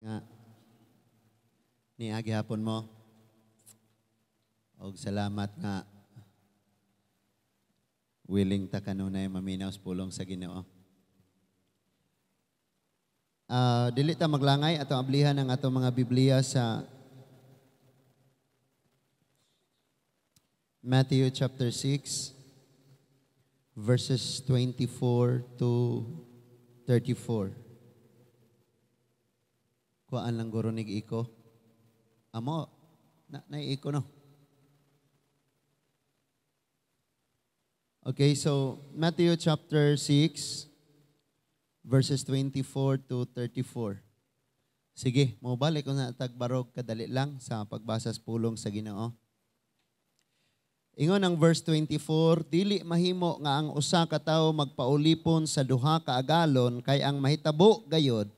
Nga niagi hapon mo. Og salamat nga willing ta kanunay maminaw sa pulong sa Ginoo. Dili ta maglangay, atong ablihan ang atong mga Biblia sa Matthew chapter 6 verses 24 to 34. Kuan lang guro nig iko. Amo na iko, no. Okay, so Matthew chapter 6 verses 24 to 34. Sige, mobalik ko na tagbarog kadali lang sa pagbasa sa pulong sa Ginoo. Ingon ang verse 24, "Dili mahimo nga ang usa ka tawo magpaulipon sa duha ka agalon, kay ang mahitabo gayod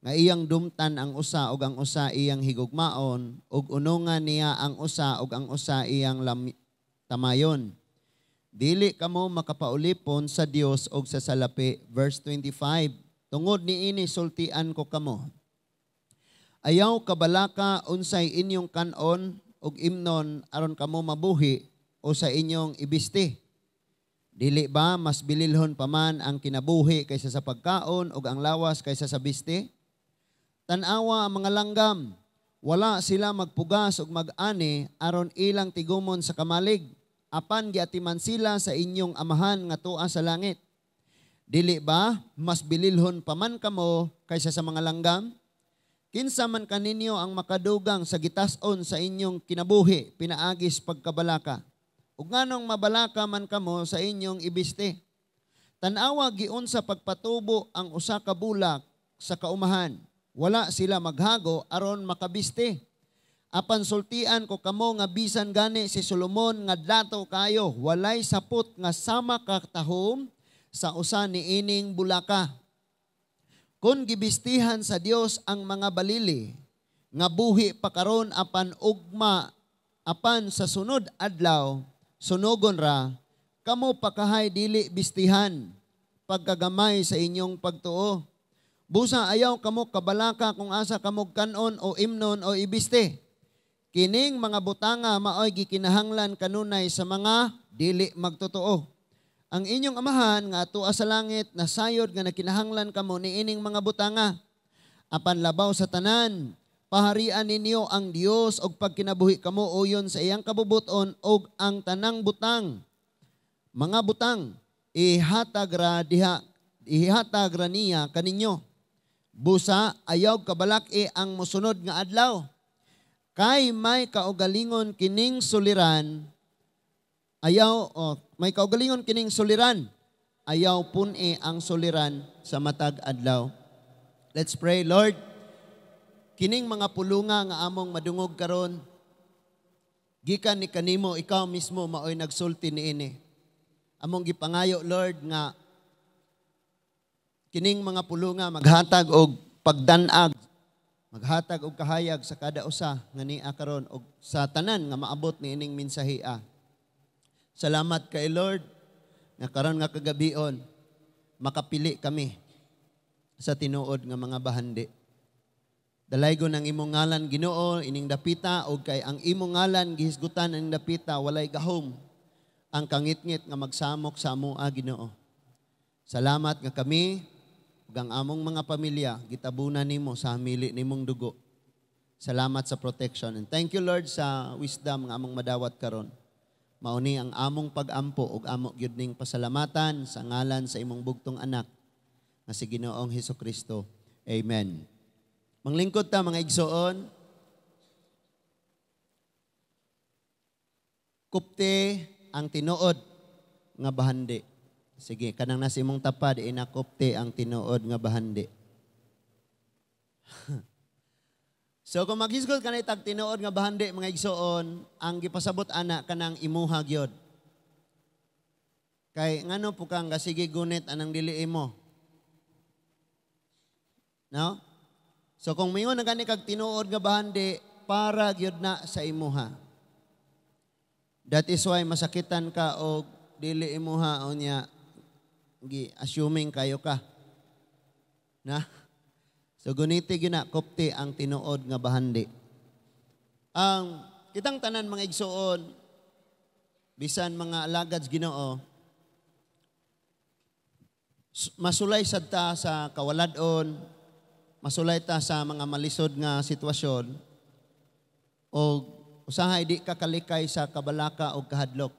nga iyang dumtan ang usa ug ang usa iyang higugmaon, ug unungan niya ang usa ug ang usa iyang tamayon. Dili kamo makapaulipon sa Dios ug sa salapi." Verse 25, "Tungod niini sultian ko kamo. Ayaw kabalaka unsay inyong kanon ug imnon aron kamo mabuhi, o sa inyong ibisti. Dili ba mas bililhon pa man ang kinabuhi kaysa sa pagkaon ug ang lawas kaysa sa bisti? Tan-awa ang mga langgam, wala sila magpugas ug mag-ani aron ilang tigumon sa kamalig. Apan giatiman sila sa inyong amahan nga tua sa langit. Dili ba mas bililhon pa man kamo kaysa sa mga langgam? Kinsa man kaninyo ang makadugang sa gitas-on sa inyong kinabuhi pinaagis pagkabalaka? Ug nganong mabalaka man kamo sa inyong ibiste? Tan-awa giunsa pagpatubo ang usa ka bulak sa kaumahan. Wala sila maghago aron makabiste. Apan sultian ko kamo nga bisan gani si Solomon nga dato kayo, walay sapot nga sama katahom sa usa niining bulaka. Kung gibistihan sa Dios ang mga balili nga buhi pa karon apan ugma apan sa sunod adlaw sunugon ra, kamo pakahay dili bistihan pagkagamay sa inyong pagtuo? Busa ayaw kamo kabalaka kung asa kamo kanon o imnon o ibiste. Kining mga butanga maoy gikinahanglan kanunay sa mga dili magtotoo. Ang inyong amahan nga atua sa langit nasayod nga nakinahanglan kamo niining mga butanga. Apan labaw sa tanan, paharian ninyo ang Dios og pagkinabuhi kamo uyon sa iyang kabubuton, og ang tanang butang, mga butang ihatag ra diha, ihatag ra niya kaninyo. Busa ayaw kabalaki ang mosunod nga adlaw. Kay may kaugalingon kining suliran, ayaw oh, may kaugalingon kining suliran, ayaw pun-i ang suliran sa matag adlaw." Let's pray. Lord, kining mga pulunga nga among madungog karon, gikan ni kanimo, ikaw mismo maoy nagsulti niini. Among gipangayo, Lord, nga kining mga pulunga maghatag og pagdanag, maghatag og kahayag sa kada usa nga nia karon og sa tanan nga maabot niining mensahea. Salamat kay Lord nga karon nga kagabion makapili kami sa tinuod nga mga bahandi. Dalaygon ang imong ngalan, Ginoo, ining dapita, og kay ang imong ngalan gihisgutan ang dapita, walay gahom ang kangitngit nga magsamok sa amoa, Ginoo. Salamat nga kami ug ang among mga pamilya gitabunan nimo sa hamili nimong dugo. Salamat sa protection and thank you, Lord, sa wisdom nga among madawat karon. Mauni ang among pag-ampo ug amo gyud ning pasalamatan sa ngalan sa imong bugtong anak nga si Ginoong Hesukristo. Amen. Manglingkod ta, mga igsoon. Kupte ang tinuod nga bahandi. Sige, kanang nasa imong tapad, inakupte ang tinuod nga bahandi. So kung maghisgot ka na itag tinuod nga bahandi, mga igsoon, ang gipasabot ana kanang imuha gyud. Kay ngano po kang sige gunit anang dili imo? No? So kung mingon na gani kag tinuod nga bahandi, para gyud na sa imuha. That is why masakitan ka og dili imuha unya gi assuming kayo ka. Na? So guniti gina kupti ang tinuod nga bahandi. Ang kitang tanan, mga igsuon, bisan mga alagad Ginoo, masulay sad ta sa kawaladon, masulay ta sa mga malisod nga sitwasyon, o usahay di ka kalikay sa kabalaka o kahadlok.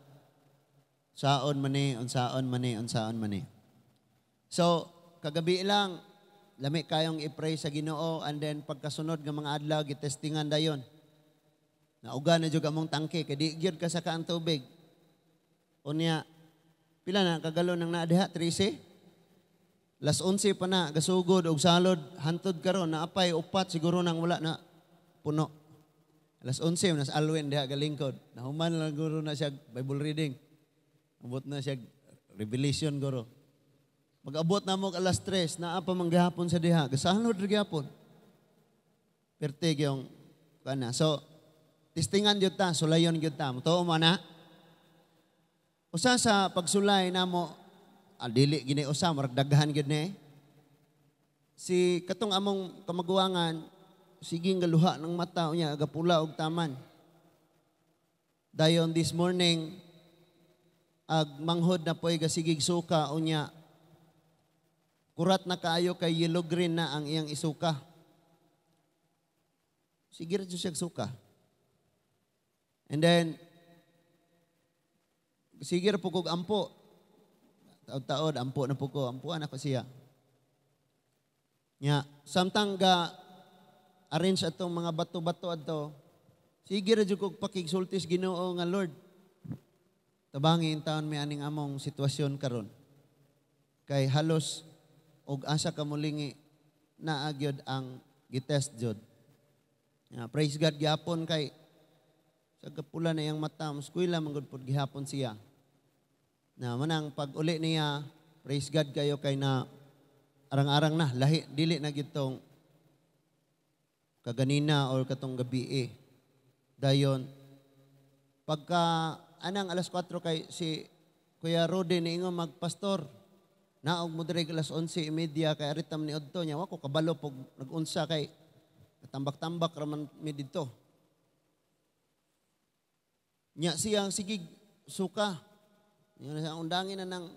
Saon man ni, unsaon man ni, unsaon man ni. So, kagabi lang, lami kayong i-pray sa Ginoo, and then pagkasunod nga mga adlaw gitestingan dayon. Nauga na jud among tangke kay di gyud ka saka ang tubig. Unya pila na kagalon ang naa diha? 13. Las 11 pa na gasugod og salod hantod karon naapay upat siguro nang wala na puno. Alas 11 nas Alwin diha galingkod. Nahuman lang guro na siya Bible reading. Abot na siya Revelation guro. Mag-abot na mo alas 3, naa pa man gihapon sa diha. Gasalod ra gihapon. Perte gyong kana. So, testingan gyud ta, sulayon gyud ta. Tuo mo na? Usa sa pagsulay namo, dili gini usa, murag daghan gyud ni. Si katong among kamaguwangan, sige galuha ng mata unya agapula og taman. Dayon this morning, ag manghod na po'y gasigig suka unya kurat na kaayo kay yellow green na ang iyang isuka. Sige ra siya suka. And then, sige ra po kog ampo. Taod-taod, ampo na po ko. Ampuan ako siya. Nya, samtang ga arrange atong mga bato-bato adto, sige ra jud kog pakigsultis Ginoo nga, "Lord, tabangi taon mi aning among sitwasyon karon." Kay halos og asa ka mulingi naa gyud ang gitest jud. Ya, praise God gihapon kay sa gapula na iyang mata, muskwela man gud pud gihapon siya. Na manang pag uli niya, praise God kayo kay na arang-arang na lahi, dili na gyud tong kaganina or katong gabi eh. Dayon pagka anang alas 4 kay si Kuya Rode niingon, "Magpastor naog mo diri alas 11:30 kay aritam ni odto." Nya wa ko kabalo pog nag-unsa kay tambak-tambak raman mi didto. Nya siya sige suka. Nya siya, "Undangin na ng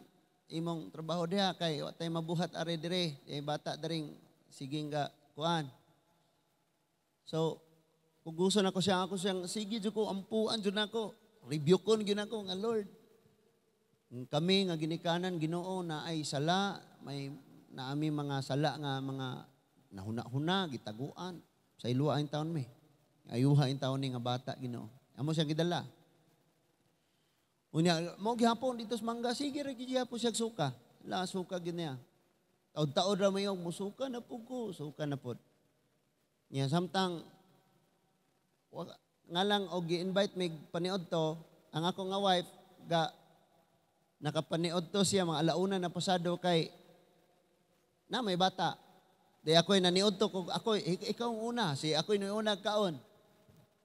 imong trabaho diha kay wa tay mabuhat ari dire, eh, bata daring sige nga kuan." So, kung gusto na ko siya, ako siyang, sige jud ko, ampuan jud nako. Rebuke kon gyud nako nga, "Lord, kami nga ginikanan Ginoo na ay sala, may naami mga sala nga mga nahuna-huna, gitaguan. Sa iluwa ang taon mi. Ayuha ang taon ni nga bata, Ginoo." Amo siyang gidala. Unya, mo gihapon dito sa mangga, sige ra gihapon siya suka. La suka gyud niya. Taod-taod ra mayo musuka na pud ko, suka na pud. Nya samtang nga lang og gi-invite mig paniod to, ang ako nga wife ga nakapaniod to siya mga alauna na pasado kay na may bata. Di ako'y naniod to kog ako, ikaw ang una, si ako'y una kaon.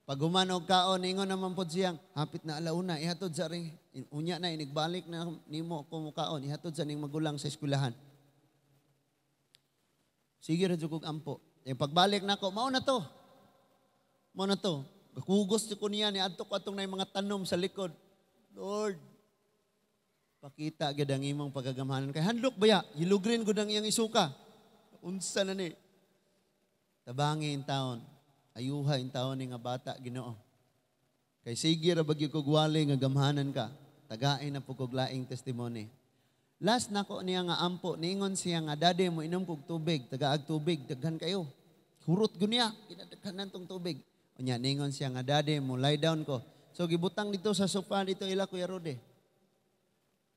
Pag human og kaon, ingon naman pod siyang, "Hapit na alauna, ihatod sa ring, unya na, inigbalik na nimo ko kaon, ihatod sa ning magulang sa eskwelahan." Sige ra jud kog ampo. Eh, pagbalik nako, mao na to. Mao na to. Gakugos ko niya ni adto ko atong nay mga tanom sa likod. "Lord, pakita gyud ang imong pagkagamhanan kay handlok baya, yellow-green gud ang iyang isuka. Unsa na ni?" Tabangi in taon. Ayuha in taon ni nga bata, Ginoo. Kay sige ra ba gyud kog wali nga gamhanan ka. Tagain na po kog laing testimony. Last nako niya nga ampo, niingon siya nga, "Daddy, mo inom kog tubig, tagaag tubig, daghan kayo." Hurot gyud niya, kinadaghanan tong tubig. Unya niingon siya nga, "Daddy, mo lie down ko." So gibutang dito sa sofa dito ila Kuya Rode.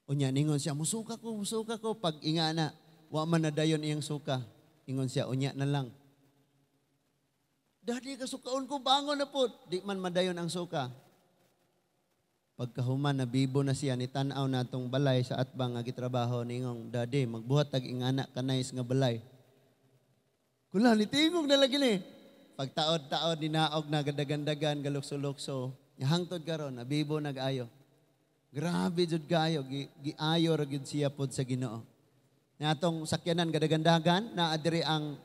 Unya ningon siya, "Musuka ko, musuka ko." Pag inga na, wa man na dayon iyang suka. Ingon siya, "Unya na lang. Daddy, kasukaon ko, bangon na po." Di man madayon ang suka. Pagkahuman, nabibo na siya, ni tanaw na atong balay sa atbang nga gitrabaho, ningong, "Daddy, magbuhat tag ingana ka-nice nga balay." Kula, nitingog na lagi ni. Pagtaod-taod, ninaog na, gadagan-dagan, galukso-lukso. Hangtod karon, nabibo nag-ayo. Grabe jud kayo, giayo ra gyud siya pod sa Ginoo. Na atong sakyanan gadagandagan, naa diri ang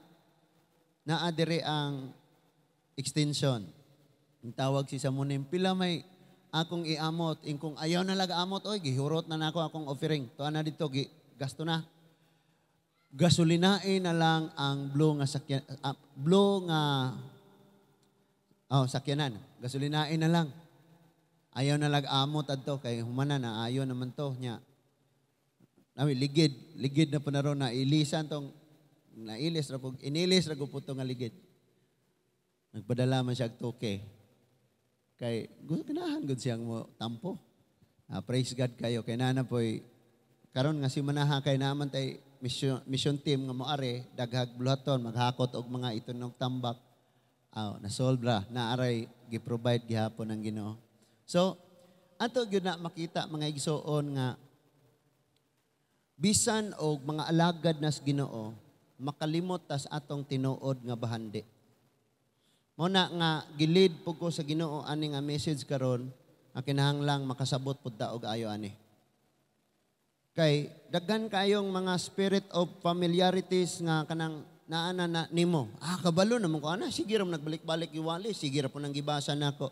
Naa diri ang extension. Ang tawag si Samunim, pila may akong iamot, ingkong ayaw na lag amot, oy, gihurot na nako akong offering. Tuwa na dito, gi, gasto na. Gasolinain na lang ang blue nga sakyan, blue nga oh, sakyanan. Gasolinain na lang. Ayaw na lag amot adto kay humana na ayo naman to nya. Nami ligid, ligid na po na ron na ilisan tong nailis ra pug inilis ra gud to nga ligid. Nagpadala man siya og toke. Kay gusto ganahan gud siyang mo tampo. Praise God kayo kay nana poy karon nga si manaha kay naman tay mission team nga moari daghag buluhaton maghakot og mga itunog tambak. Aw, na-solve ra, naaray gi-provide gihapon ng Ginoo. So, ato gyud na makita, mga igsoon, nga bisan og mga alagad nas Ginoo, makalimot tas atong tinuod nga bahandi. Mo na nga gilid pud ko sa Ginoo ani nga message karon nga kinahanglang makasabot pud ta og ayo ani. Kay daghan kayong mga spirit of familiarities nga kanang naana na nimo. Ah, kabalo naman ko ana, sige ra nagbalik-balik giwali, sige ra po nang gibasa nako.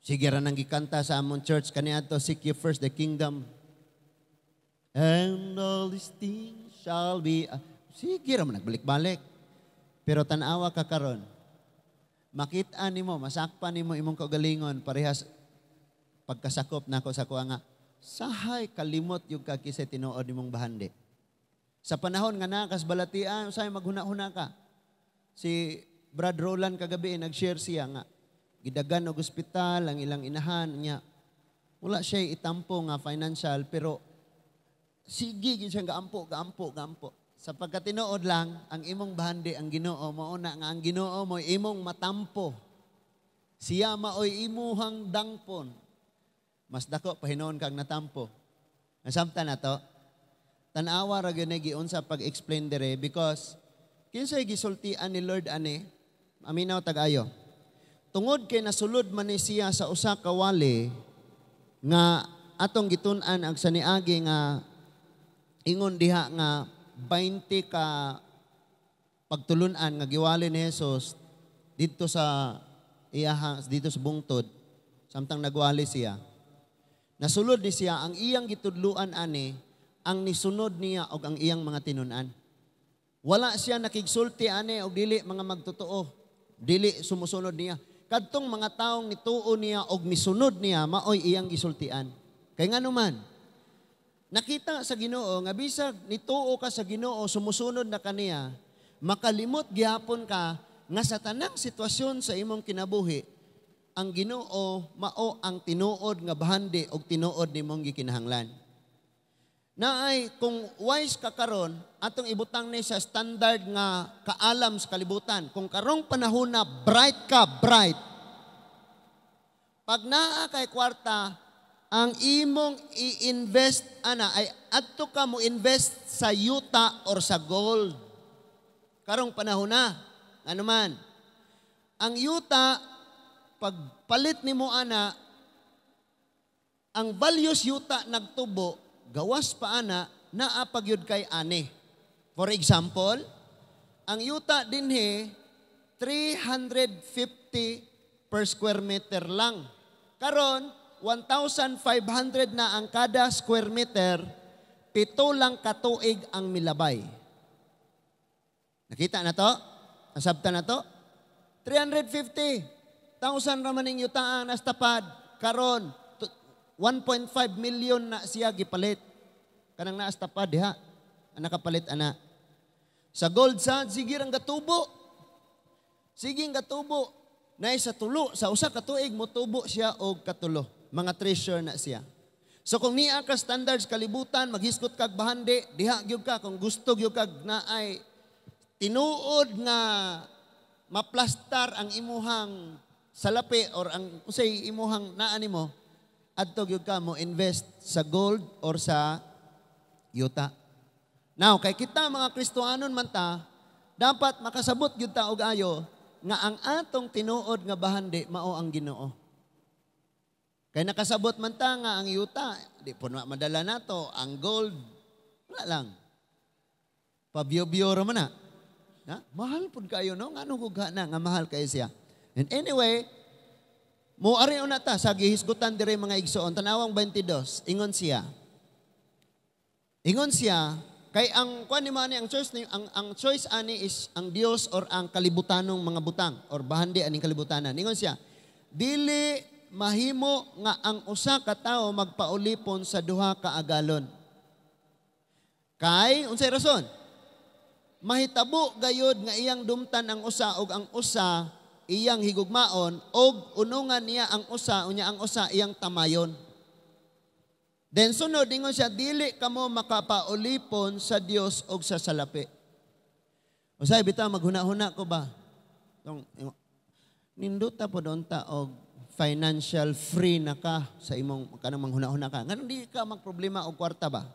Sige ra nang gikanta sa among church kaniadto, "Seek ye first the kingdom and all these things shall be." Ah, sige ra man nagbalik-balik. Pero tan-awa ka karon. Makita nimo, masakpan nimo imong kaugalingon parehas pagkasakop nako sa kuha nga sahay kalimot yung kakisay tinuod nimong bahandi. Sa panahon nga nakas balatian, usahay maghuna-huna ka. Si Brad Roland kagabi nag-share siya nga gidagan og ospital ang ilang inahan niya. Wala siya itampo nga financial, pero sige gid siya gaampo, gaampo, gaampo. Sa pagkatinuod lang, ang imong bahandi ang Ginoo, mao na nga ang Ginoo mo imong matampo. Siya maoy imuhang dangpon. Mas dako pa hinuon kang natampo. Nasamtan na to. Tan-awa ra gyud giunsa pag-explain dire because kinsay gisultian ni Lord ani? Aminaw tag-ayo. Tungod kay nasulod man ni siya sa usa ka wali nga atong gitun-an ang sa niagi nga ingon diha nga 20 ka pagtulunan nga giwali ni Jesus didto sa iyaha dito sa bungtod samtang nagwali siya. Nasulod ni siya ang iyang gitudluan ani ang nisunod niya og ang iyang mga tinun-an. Wala siya nakigsulti ani og dili mga magtotoo, dili sumusunod niya. Kadtong mga taong nituo niya og misunod niya maoy iyang gisultian. Kay ngano man, nakita sa Ginoo nga bisag nituo ka sa Ginoo, sumusunod na kaniya, makalimot gihapon ka nga sa tanang sitwasyon sa imong kinabuhi, ang Ginoo mao ang tinuod nga bahandi og tinuod nimong gikinahanglan. Naay kung wise ka karon, atong ibutang ni sa standard nga kaalam sa kalibutan. Kung karong panahon na bright ka, bright. Pag naa kay kwarta, ang imong i-invest ana ay adto ka mo invest sa yuta or sa gold. Karong panahon na, ano man. Ang yuta, pagpalit nimo ana, ang values yuta nagtubo, gawas pa ana, naa pagyud kay ani. For example, ang yuta dinhi 350 per square meter lang. Karon 1,500 na ang kada square meter, 7 lang katuig ang milabay. Nakita na to? Nasabta na to? 350,000 ra man ning yuta ang nastapad. Karon 1.5 million na siya gipalit. Kanang naastapad diha. Ang nakapalit ana. Sa gold sa sige rang gatubo. Sige ang gatubo. Nay sa tulo, sa usa ka tuig motubo siya og katulo. Mga treasure na siya. So kung niya ka standards kalibutan, maghisgot kag bahandi, diha gyud ka kung gusto gyud kag naay tinuod nga maplastar ang imuhang salapi or ang usay imuhang naa nimo, adto gyud ka mo invest sa gold or sa yuta. Now, kay kita mga Kristohanon man ta, dapat makasabot gyud ta og ayo nga ang atong tinuod nga bahandi mao ang Ginoo. Kay nakasabot man ta nga ang yuta, di po na madala nato, ang gold, wala lang. Pabyo-biyo ra man na. Na? Mahal pud kayo, no? Ngano gugha na nga mahal kayo siya. And anyway, mo ari una ta sa gihisgutan dire, mga igsoon, tanawang 22, ingon siya. Ingon siya, kay ang kuan ni mo ani, ang choice ni ang choice ani is ang Dios or ang kalibutanong mga butang or bahandi aning kalibutanan. Ingon siya, dili mahimo nga ang usa ka tawo magpaulipon sa duha ka agalon. Kay unsay rason? Mahitabo gayod nga iyang dumtan ang usa og ang usa iyang higugmaon og unungan niya ang usa, unya ang usa iyang tamayon. Then sunod, ingon siya, dili kamo makapaulipon sa Dios og sa salapi. Usay bitaw maghuna-huna ko ba? Tong nindota po doon ta og financial free na ka sa imong kanang manghuna-huna ka. Nganong di ka magproblema og kwarta ba?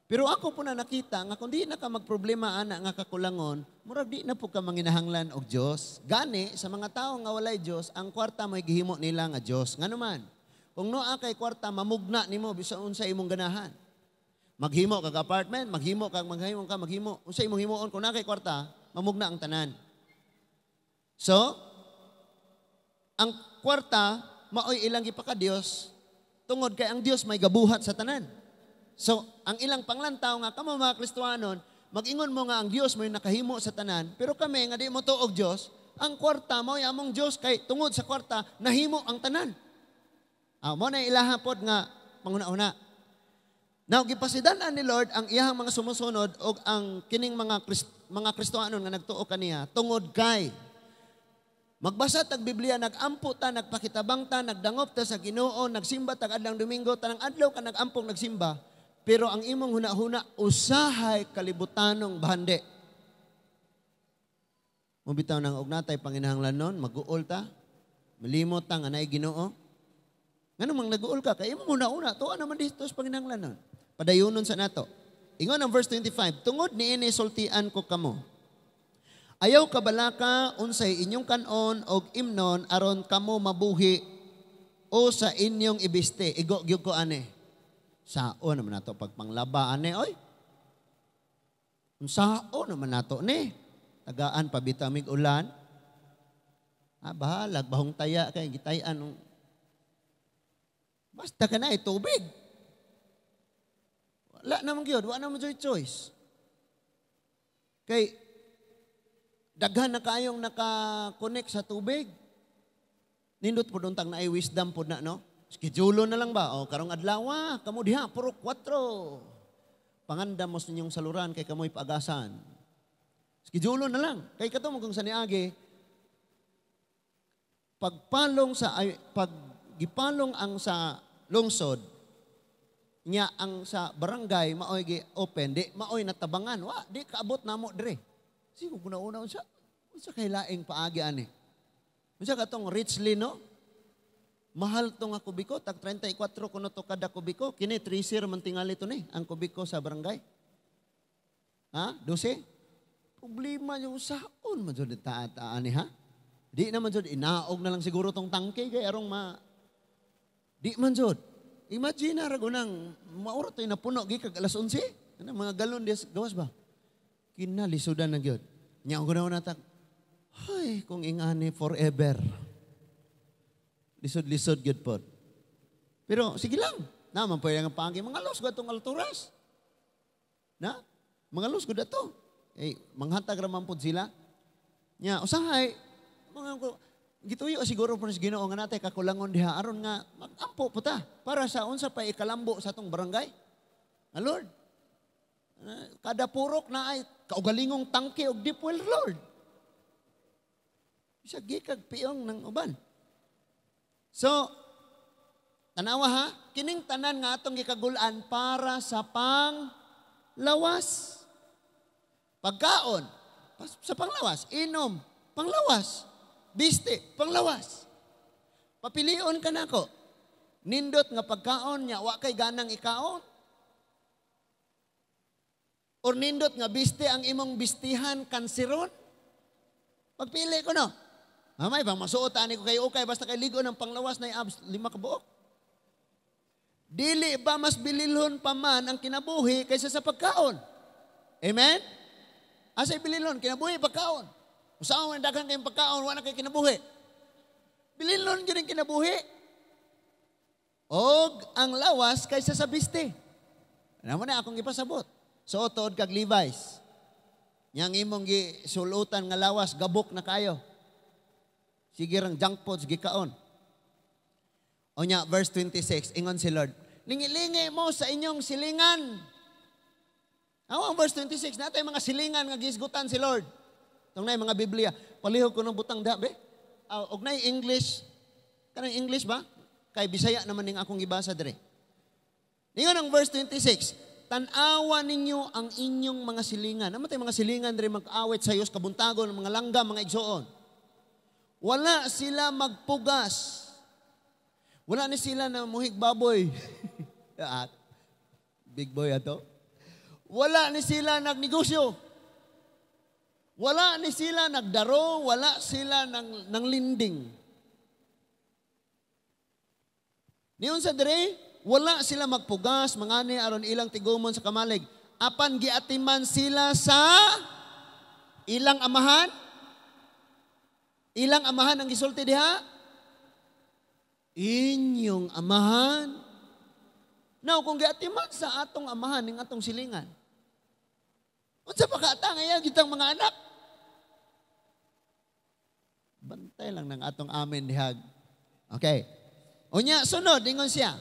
Pero ako po na nakita nga kung di na ka magproblema ana nga kakulangon, murag di na po ka manginahanglan og Dios. Gani sa mga tawo nga walay Dios, ang kwarta mo'y gihimo nila nga Dios. Ngano man? Kung naa kay kwarta, mamugna nimo bisan unsa imong ganahan. Maghimo kag apartment, maghimo kag maghimo ka, maghimo. Unsa imong himuon kung naa kay kwarta, mamugna ang tanan. So, ang kwarta maoy ilang gipaka Dios tungod kay ang Dios may gabuhat sa tanan. So, ang ilang panglantaw nga kamo mga Kristohanon, mag-ingon mo nga ang Dios mo'y nakahimo sa tanan, pero kami nga di mo tuog Dios, ang kwarta mo'y among Dios kay tungod sa kwarta nahimo ang tanan. Ah, mo na ilaha pod nga panguna-una. Now, gipasidan-an ni Lord ang iyahang mga sumusunod og ang kining mga Kristohanon nga nagtuo kaniya tungod kay magbasa tag Biblia, nagampo ta, nagpakitabang ta, nagdangop ta sa Ginoo, nagsimba tag adlang Domingo, tanang adlaw ka nagampong nagsimba, pero ang imong huna-huna usahay kalibutanong bahandi. Mo bitaw nang og natay panginahanglan nun, maguol ta, malimot ta nga naay Ginoo. Ngano mang naguol ka kay imong huna-huna, tuwa naman dito sa panginahanglan nun. Padayunon sa nato. Ingon ang verse 25, tungod niini sultian ko kamo. Ayaw kabalaka unsay inyong kanon og imnon aron kamo mabuhi o sa inyong ibiste. Igo gyud ko ane. Sao naman nato pagpanglaba ane oy. Unsao naman nato ni. Tagaan pa bitamig ulan. Ah, bahalag bahong taya kay gitayan. Basta ka na tubig. Wala naman gyud, wala naman gyud choice. Kay daghan na kayong naka-connect sa tubig. Nindot po doon tang naay wisdom po na, no? Schedule na lang ba? O, karong adlaw, kamo diha, puro 4. Panganda mo sa inyong saluran kay kamoy paagasan. Schedule na lang. Kay kato mo kung sa niagi, pagpalong sa, ay, pag gipalong ang sa lungsod, nya ang sa barangay maoy gi open, di maoy natabangan, wa di kaabot namo dire. Sigo kuna una unsa unsa kay laing paagi ani? Unsa katong Richly, no? Mahal to nga kubiko, tag 34 kuno to kada kubiko, kini 3 man tingali to ni ang kubiko sa barangay. Ha? 12? Problema yung saon man jud ta ani ha? Di naman jud inaog na lang siguro tong tangke kay arong ma di man jud. Imagine na ragunang maura to'y napuno gikag alas 11. Ano mga galon des gawas ba? Kinalisudan na gyud. Nya ko na natak. Ay, kung ingani forever. Lisod-lisod gyud pod. Pero sige lang. Naman pwede nga paagi mga los atong alturas. Na? Mga los gud ato. Eh, manghatag ra man pod sila. Nya usahay mga gituyo siguro po sa Ginoo nga natay kakulangon diha aron nga magampo po ta para sa unsa pa ikalambo sa atong barangay. Ah, Lord, kada purok na ay kaugalingong tangke og deep well, Lord. Bisa gikag piong ng uban. So, tanawa ha, kining tanan nga atong gikagulan para sa panglawas. Pagkaon, sa panglawas. Inom, panglawas. Biste, panglawas. Papilion ka nako. Nindot nga pagkaon niya, wa kay ganang ikaon. Or nindot nga biste ang imong bistihan kanseron. Pagpili ko no. Mamay bang masuot ani ko kay ukay basta kay ligo ng panglawas na abs 5 ka buok. Dili ba mas bililhon pa man ang kinabuhi kaysa sa pagkaon? Amen? Asay bililon, kinabuhi pagkaon. Usaon man daghan kayong pagkaon, wala kay kinabuhi. Bililon gyud ang kinabuhi. Og ang lawas kaysa sa biste. Ano mo na akong ipasabot. So tuod kag Levi's. Yang imong gi sulutan nga lawas gabok na kayo. Sige rang junk foods gikaon. Unya verse 26, ingon si Lord, "Lingi-lingi mo sa inyong silingan." Aw, ang verse 26, natay mga silingan nga gisgutan si Lord. Tong nay mga Biblia, palihog ko ng butang da, be. Og nay English, kanang English ba? Kay Bisaya naman ning akong gibasa dire. Ningon ang verse 26, "Tan-awa ninyo ang inyong mga silingan." Naman mga silingan dire mag-awit sa Diyos kabuntagon ng mga langgam, mga igsoon. "Wala sila magpugas. Wala ni sila na muhig baboy." At, big boy ato. "Wala ni sila nagnegosyo. Wala ni sila nagdaro, wala sila ng linding." Niyon sa dire, "Wala sila magpugas, mangani aron ilang tigumon sa kamalig. Apan giatiman sila sa ilang amahan." Ilang amahan ang gisulti diha? Inyong amahan. Now, kung giatiman sa atong amahan ning atong silingan, unsa pa ka nga gitang mga anak? Bantay lang ng atong amen dihag. Okay. Unya, sunod, ingon siya,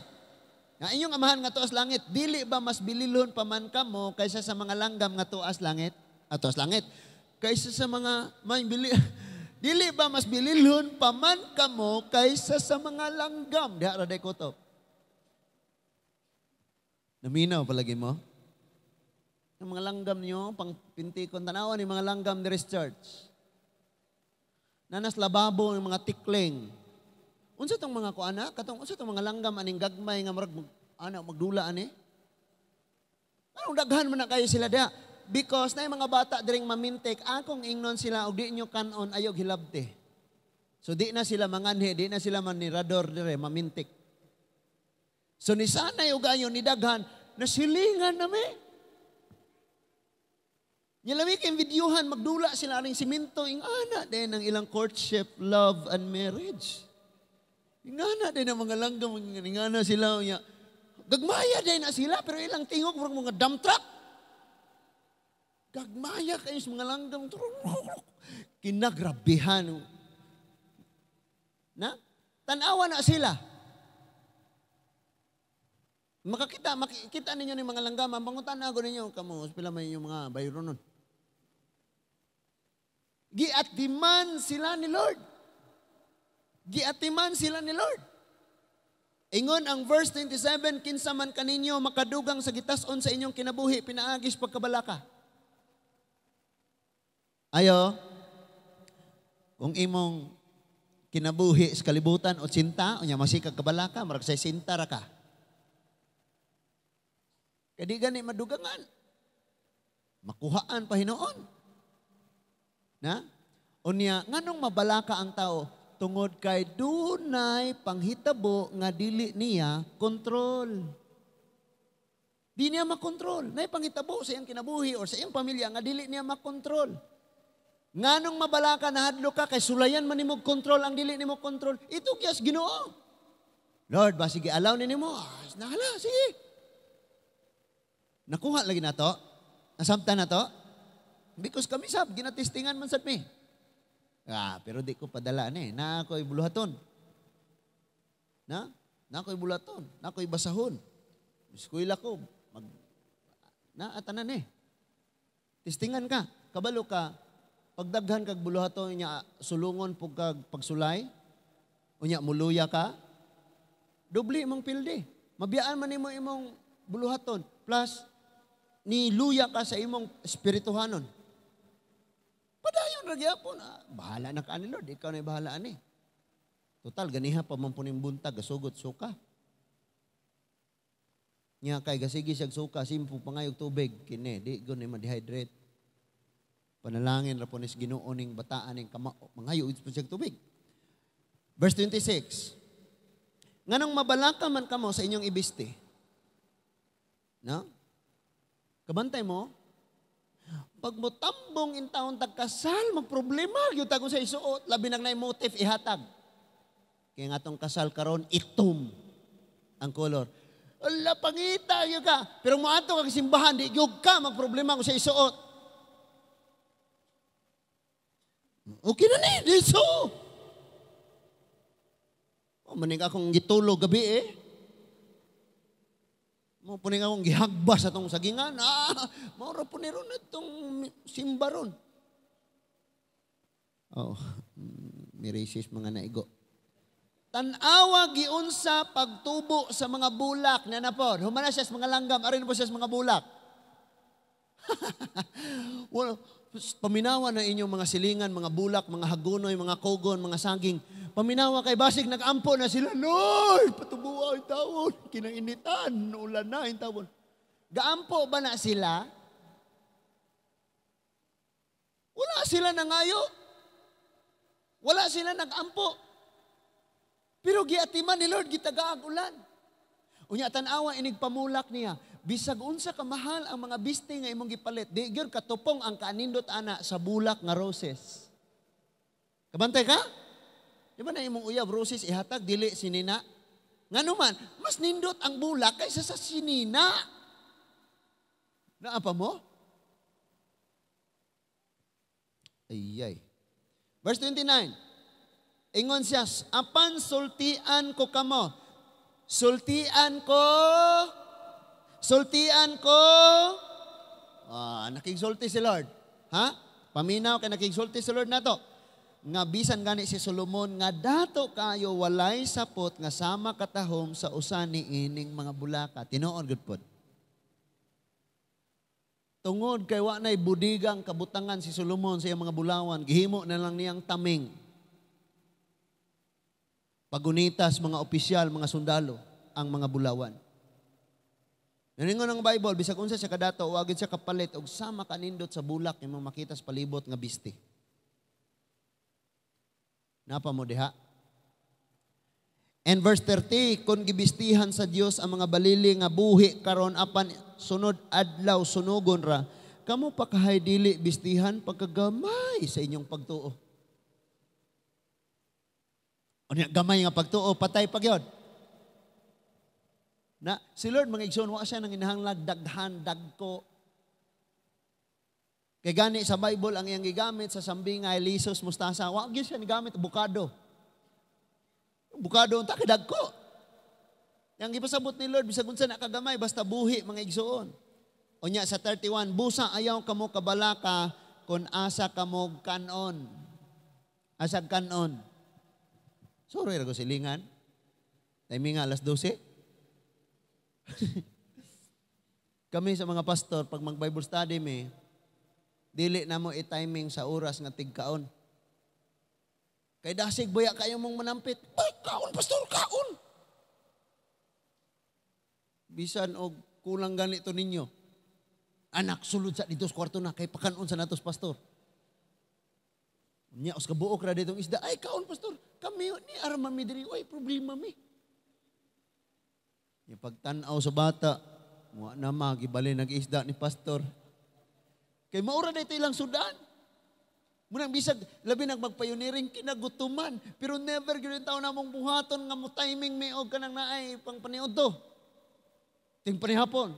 nga inyong amahan nga tuas langit, dili ba mas bililon pa man kamo kaysa sa mga langgam nga tuas langit? Ah, tuas langit. Kaysa sa mga, may bili, dili ba mas bililon pa man kamo kaysa sa mga langgam? Diha ra day kutob. Naminaw palagi mo? Ang mga langgam niyo, pang pintikon, tanawan ni mga langgam diri sa church. Nanas lababo ng mga tikling. Unsa tong mga kuana? Katong unsa tong mga langgam aning gagmay nga murag ana magdula ani? Anong daghan man na kayo sila diha? Because na mga bata diring mamintik, akong ingnon sila og di nyo kanon ayog hilabte. So di na sila manganhi, di na sila manirador dire mamintik. So ni sanay og ayo ni daghan, nasilingan nami. Nilami kay videohan, magdula sila aning simento, ingana din ang ilang courtship, love, and marriage. Ingana din ang mga langgam, ingana sila. Unya. Gagmaya din na sila, pero ilang tingog, murag mga dump truck. Gagmaya kayo sa mga langgam. Kinagrabihan. Na? Tanawa na sila. Makakita, makikita ninyo ni mga langgam, ang pangutan ako ninyo, kamo, pila may inyong mga bayro nun. Giatiman sila ni Lord. Giatiman sila ni Lord. Ingon ang verse 27, "Kinsa man kaninyo makadugang sa gitason sa inyong kinabuhi, pinaagis pagkabalaka." Ayo, kung imong kinabuhi sa kalibutan o tsinta, unya masikag kabalaka, marag say sinta ra ka. Kaya di gani madugangan. Makuhaan pa hinuon. Na? Unya, nganong mabalaka ang tao? Tungod kay dunay panghitabo nga dili niya kontrol. Di niya makontrol. Nay panghitabo sa iyang kinabuhi or sa iyang pamilya nga dili niya makontrol. Nganong mabalaka, nahadlok ka kay sulayan man nimo kontrol ang dili nimo kontrol. Ito kiyas Ginoo. "Lord, ba sige alaw ni nimo?" Ah, nahala, sige. Nakuha lagi na to? Nasabtan na to? Because kami sab ginatestingan man sad mi. Ah, pero di ko padala ni. Na ako'y buluhaton. Na? Na ako'y buluhaton. Na ako'y basahon. Eskwela ko. Mag, na atanan eh. Testingan ka. Kabalo ka. Pagdaghan kag buluhaton niya, sulungon pug kag pagsulay. Unya muluya ka. Doble imong pildi. Mabiyaan man nimo imong buluhaton. Plus, niluya ka sa imong espirituhanon. Padayon ra gyapon. Ah, bahala na ka ni Lord. Ikaw na bahala ani. Total, ganiha pa man po ning buntag, gasugot suka. Nya kay gasigi siyag suka, simpo pangayog tubig kini, di gud ni ma-dehydrate. Panalangin ra po ni Ginoo ning bataan ning kama, mangayo po siyag tubig. Verse 26. "Nganong mabalaka man kamo sa inyong ibisti?" No? Kabantay mo, Pag motambong in taon tagkasal, magproblema gyud ta kung sa isuot, labi nag naay motif ihatag. Kaya nga atong kasal karon itom ang color. Ala, pangita gyud ka. Pero moadto kag simbahan, di gyud ka magproblema kung sa isuot. Okay na ni, di so. O, maning akong gitulog gabi eh. Mo puning akong gihagbas atong sagingan. Ah, maura po ni ron itong simba ron. Oh, may racist mga naigo. Tanawa giunsa pagtubo sa mga bulak na na po. Humana siya sa mga langgam, arin po siya sa mga bulak. Well, paminawa na inyong mga silingan, mga bulak, mga hagunoy, mga kogon, mga saging. Paminawa kay basig nagampo na sila, Lord, patubuwa ang tawon, kinanginitan, ulan na ang tawon. Gaampo ba na sila? Wala sila nangayo. Wala sila nagampo. Pero giatiman ni Lord, gitagaag ulan. Unya tan-awa inig pamulak niya. Bisag unsa ka mahal ang mga biste nga imong gipalit, di gyud katupong ang kanindot ana sa bulak nga roses. Kabantay ka? Di ba na imong uyab roses ihatag dili sinina? Ngano man, mas nindot ang bulak kaysa sa sinina. Naa pa mo? Ayay. Verse 29. Ingon siya, apan sultian ko kamo. Sultian ko. Sultian ko. Ah, nakigsulti si Lord. Ha? Paminaw kay nakigsulti si Lord nato. Nga bisan gani si Solomon nga dato kayo walay sapot nga sama katahom sa usa ni ining mga bulaka. Tinuod gud pod. Tungod kay wa nay budigang kabutangan si Solomon sa iyang mga bulawan, gihimo na lang niyang taming. Pagunitas mga opisyal, mga sundalo ang mga bulawan. Naningon ang Bible, bisag unsa siya kadato, wa gid siya kapalit og sama kanindot sa bulak imong makita sa palibot nga biste. Napa mo diha? And verse 30, kung gibistihan sa Dios ang mga balili nga buhi karon apan sunod adlaw sunugon ra, kamo pa kahay dili bistihan pagkagamay sa inyong pagtuo. Unya gamay nga pagtuo, patay pa gyud. Na si Lord mga igsoon, wa siya nang inahanglag daghan dagko. Kay gani sa Bible ang iyang gigamit sa sambingay, lisos, mustasa, wa gyud siya nigamit bukado. Bukado unta kay dagko. Yang gipasabot ni Lord bisag unsa na kagamay basta buhi mga igsoon. Unya sa 31, busa ayaw kamo kabalaka kun asa kamo kanon. Asag kanon. Sorry ra ko silingan. Timing nga alas 12. Kami sa mga pastor pag mag-Bible study mi, dili na mo i-timing sa oras nga tigkaon. Kay dasig buya kayo mong manampit. Ay, kaon pastor, kaon. Bisan og kulang ganito ninyo. Anak, sulod sa dito sa kwarto na kay pakanon sa natos pastor. Nya os kabuok ra ditong isda. Ay, kaon pastor. Kami ni arma mi diri, oy problema mi. Yung pagtan-aw sa bata, muwa na magibali nag-isda ni pastor. Kay maura na ito ilang sudan. Munang bisag, labi nagmagpioneering, kinagutuman. Pero never gyud taon namong buhaton nga mo timing may og kanang naay pang paniud to. Ting panihapon.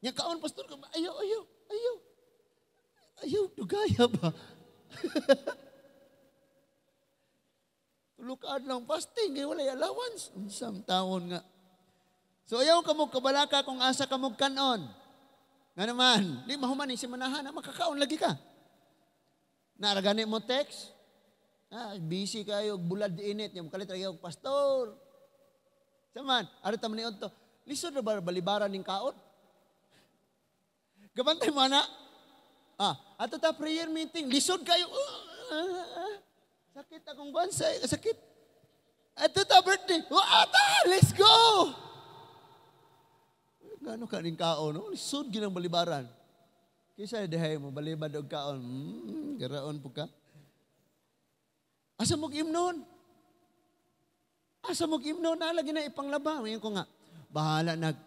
Nya kaon pastor, ayaw, ayaw, ayaw. Ayaw, dugaya ba? Tulukaan lang fasting, kay walay allowance. Unsam taon nga. So ayaw kamo kabalaka kung asa kamo kanon. Nga naman, di mahuman ni simanahan, makakaon lagi ka. Naragani mo text? Ah, busy kayo, bulad init. Yung kalit lagi og pastor. Saman, ari ta man to. Lisod ra ba balibaran ning kaon? Gabantay mo ana. Ah, ato ta prayer meeting, lisod kayo. Sakit akong bansay, sakit. Ato ta birthday. Oh, ata, let's go. Gano ka ning kaon, no? Lisod ginang balibaran. Kaysa dihay mo balibad og kaon, garaon po ka. Asa mo imnon? Asa mo imnon? Na lagi na ipanglaba. Ngayon ko nga, bahala nag.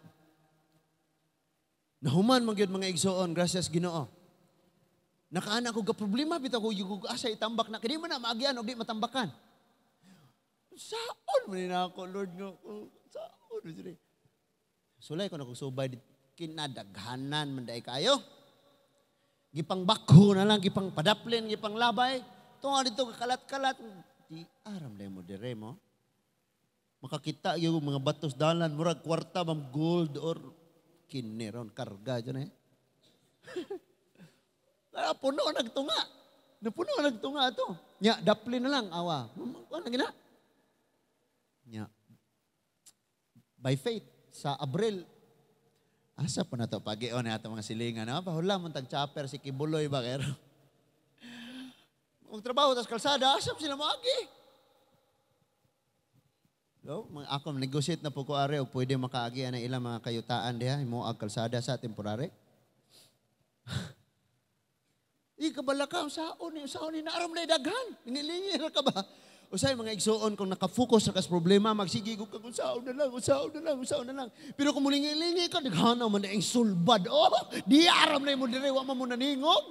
Nahuman man gyud, mga igsoon, gracias Ginoo. Nakaana ko ga problema bitaw ko yugog asa itambak na kini man na maagian og di matambakan. Saon man na ako, Lord, nga saon man. Sulay ko na kog subay, kinadaghanan man dai kayo. Gipang bakho na lang, gipang padaplin, gipang labay. Tunga dito kakalat-kalat. Di aram dai mo dire mo. Makakita yung mga batos dalan, murag kwarta bang gold or kiniron karga dyan eh. Kaya puno nagtunga. Napuno nagtunga ato. Nya, daplin na lang, awa. Ano gina? Nya. By faith, sa Abril, asa pa na to pagion na ato mga silingan. No? Pahula mo tag chopper si Kibuloy ba kero? Kung trabaho tas kalsada, asa sila moagi? So, ako negotiate na po ko are og pwede makaagi ang ilang mga kayutaan diha imo ag kalsada sa temporary. Di ka balaka saon ni naaram na daghan. Lingi ra ka ba? Usay mga igsuon kung nakafocus sa kas problema magsige ko kung saon na lang, saon na lang, saon na lang. Pero kung mulingi-lingi ka daghan man ang sulbad. Oh, di aram na imo dire wa man mo naningog.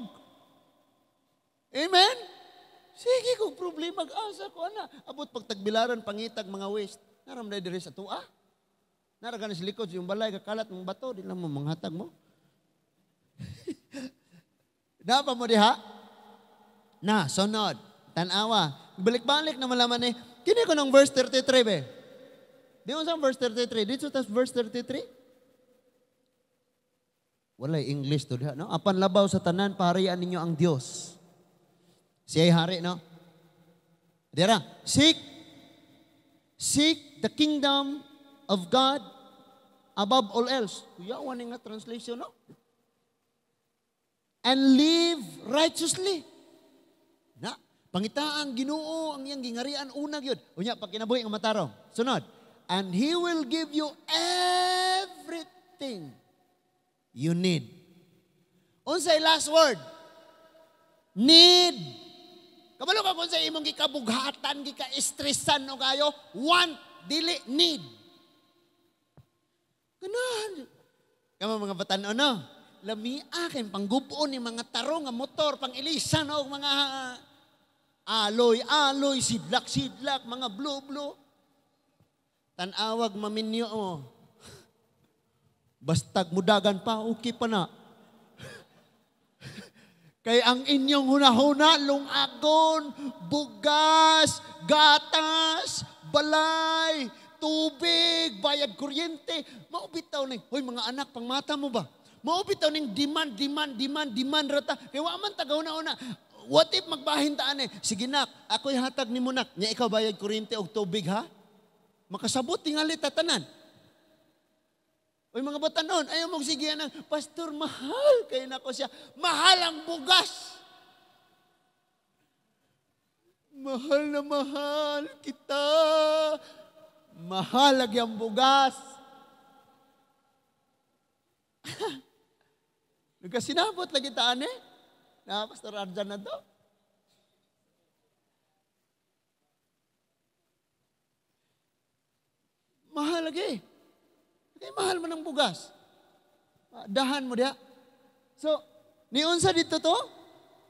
Amen. Sige kung problema asa ko ana. Abot pagtagbilaran pangitag mga waste. Naram na diri sa tua. Nara ka na sa likod yung balay kakalat mong bato di lang mo manghatag mo. Napa mo diha? Na, sunod. Tanawa. Balik-balik na malaman eh. Kini ko ng verse 33 be. Di mo sa verse 33. Dito sa verse 33. Walay English to diha, no? Apan labaw sa tanan, paharian ninyo ang Dios. Siya'y hari, no? Dira, seek the kingdom of God above all else. Kuyawan nga translation, no? And live righteously. Na, pangitaan Ginoo ang iyang gingarian una gyud. Unya pag kinabuhi nga matarong. Sunod, and He will give you everything you need. Unsay last word? Need. Kabalo ka kung sa imong gikabughatan, gika-estressan o kayo, want, dili, need. Ganahan. Kamo mga batan-on, no? Lami akin, panggubuon ni mga tarong nga motor, pang-ilisan o mga aloy-aloy, sidlak-sidlak, mga blue-blue. Tanawag maminyo mo. Bastag mudagan pa, okay pa na. Kay ang inyong hunahuna, lungagon, bugas, gatas, balay, tubig, bayad kuryente. Maubitaw ning, hoy mga anak, pangmata mo ba? Maubitaw ning demand, demand, demand, demand rata. Kay wa man tagauna-una. What if magbahin taan eh? Sige nak, ako'y hatag ni mo nak. Nya ikaw bayad kuryente og tubig ha? Makasabot tingali tatanan. Oy mga batanon, ayaw mong sige nang, Pastor, mahal kayo nako siya. Mahal ang bugas. Mahal na mahal kita. Mahal lagi ang bugas. Nagkasinabot lagi taan eh. Na, Pastor Arjan na to. Mahal lagi. Kaya mahal man ang bugas. Dahan mo diha. So, niunsa dito to?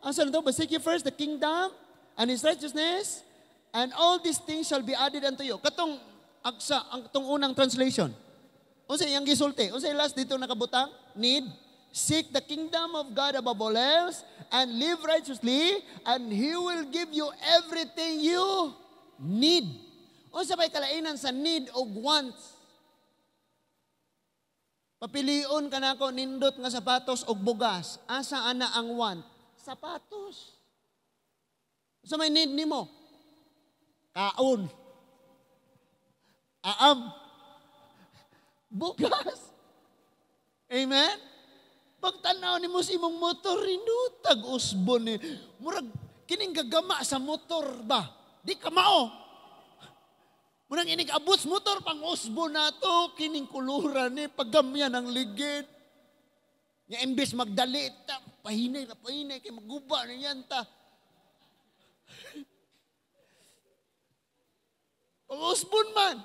Asa na to? But seek ye first the kingdom and His righteousness, and all these things shall be added unto you. Katong aksa, ang katong unang translation. Unsa iyang gisulti? Unsa last dito nakabutang? Need. Seek the kingdom of God above all else and live righteously, and He will give you everything you need. Unsa bay kalainan sa need og wants? Papilion ka nako nindot nga sapatos og bugas. Asa ana ang want? Sapatos. Sa may need nimo? Kaon. Aam. Bugas. Amen? Pagtanaw nimo sa imong motor, rinutag usbon ni. Murag kining gagama sa motor ba? Di ka mao. Munang inig abot motor, pang usbo na to, kining kuluran ni, paggamyan ang ligid. Nga imbes magdali, ta, pahinay na pahinay, kay maguba na yan ta. Pang usbon man.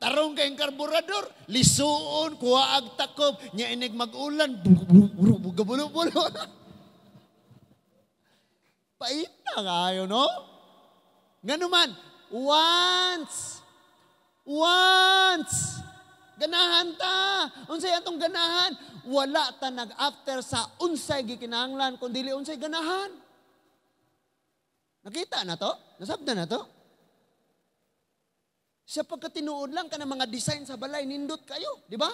Tarong kayong karburador, lisuon, kuha ag takob, nya inig mag-ulan, bulo-bulo. Paita kayo, no? Ngano man, once, once, ganahan ta. Unsay atong ganahan? Wala ta nag-after sa unsay gikinahanglan, kun dili unsay ganahan. Nakita na to? Nasabtan na to? Sa pagkatinuod lang ka ng mga design sa balay, nindot kayo, di ba?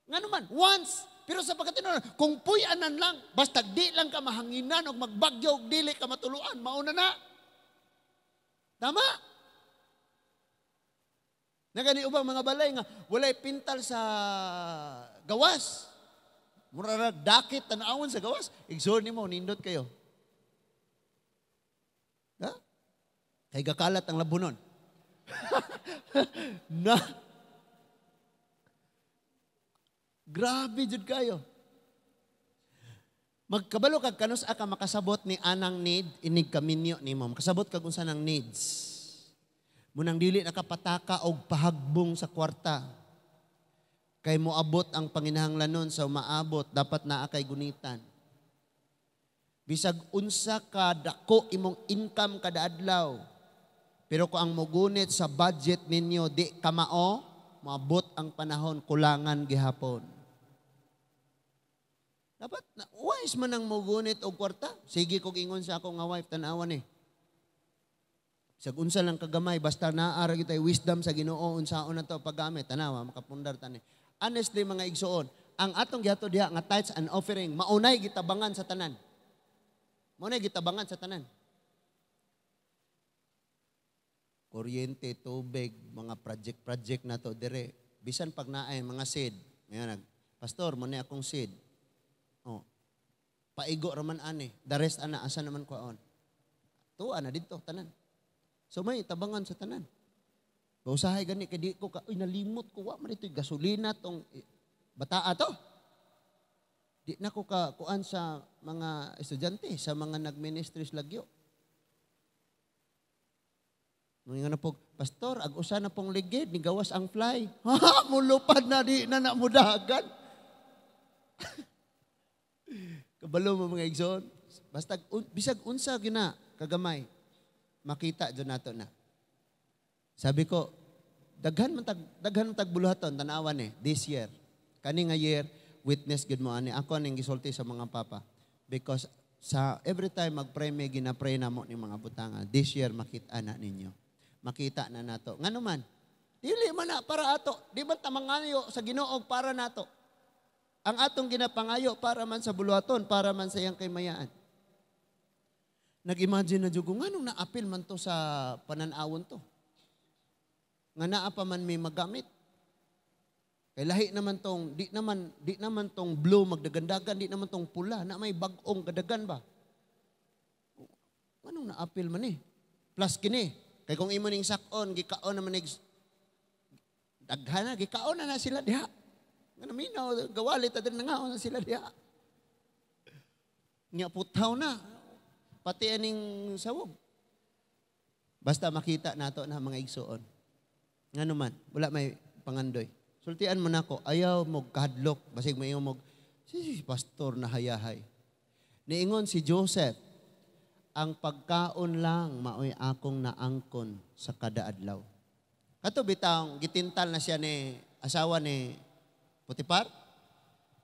Nga naman, once, pero sa pagkatinuod, kung puy-anan lang, basta di lang ka mahanginan o magbagyo o dili ka matuluan, mauna na. Tama? Nagani ubang mga balay nga walay pintal sa gawas. Mura ra dakit tan-awon sa gawas. Igsoon nimo, nindot kayo. Ha? Kay gakalat ang labunon. Na. Grabe jud kayo. Magkabalo kag kanus ka makasabot ni anang need, inig kaminyo nimo. Makasabot kag unsa nang needs. Munang dili nakapataka og pahagbong sa kwarta. Kay moabot ang panginahanglanon sa maabot, dapat naa kay gunitan. Bisag unsa ka dako imong income kada adlaw, pero kung ang mogunit sa budget ninyo di kamao, moabot ang panahon kulangan gihapon. Dapat na, wise man ang mogunit og kwarta. Sige kog ingon sa ako nga wife, tan-awan eh. Sag unsa lang kagamay, basta naa ra gyud wisdom sa Ginoo unsaon na to paggamit, tanawa makapundar tani. Honestly mga igsuon, ang atong gihatod diha nga tithes and offering maunay gitabangan sa tanan. Maunay gitabangan sa tanan. Kuryente, tubig, mga project-project na to dire. Bisan pag naay mga seed, ngayon nag, "Pastor, mo ni akong seed." Oh. Paigo raman ani, the rest ana asa naman kuon. Tuwa na didto tanan. So may tabangan sa tanan. Bausahay gani kay di ko ka, uy, nalimot ko, wa man dito'y gasolina tong bataa to. Di na ko ka kuan sa mga estudyante, sa mga nagministries lagyo. Mga na po, "Pastor, ag usa na pong ligid, ni gawas ang fly." Ha, mulupad na di na namudagan. Kabalo mo mga igsoon. Basta bisag unsa gina kagamay, makita jud nato na. Sabi ko, daghan man tag buluhaton tan-awan eh this year. Kani nga year witness gud mo ani ako ning gisulti sa mga papa because sa every time magpray may ginapray namo ni mga butanga. This year makita na ninyo. Makita na nato. Ngano man? Dili man na para ato. Di ba tamangayo sa Ginoo para nato? Ang atong ginapangayo para man sa buluhaton, para man sa iyang kaymayaan. Nag-imagine na jud ko, nganong naapil man to sa pananawon to? Nga naa pa man may magamit. Kay lahi naman tong, di naman tong blue magdagandagan, di naman tong pula, na may bag-ong kadagan ba? Anong naapil man eh? Plus kini, kay kung imo ning sakon, gikaon naman nig daghan na, gikaon na na sila diha. Nga naminaw, gawalit ta din nangaon na sila diha. Nya putaw na, pati aning sawog. Basta makita nato na mga igsuon. Nga naman, wala may pangandoy. Sultian mo nako, ayaw mo kahadlok, basig mo mo, si pastor na hayahay. Niingon si Joseph, "Ang pagkaon lang maoy akong naangkon sa kada adlaw." Kato bitang gitintal na siya ni asawa ni Potiphar.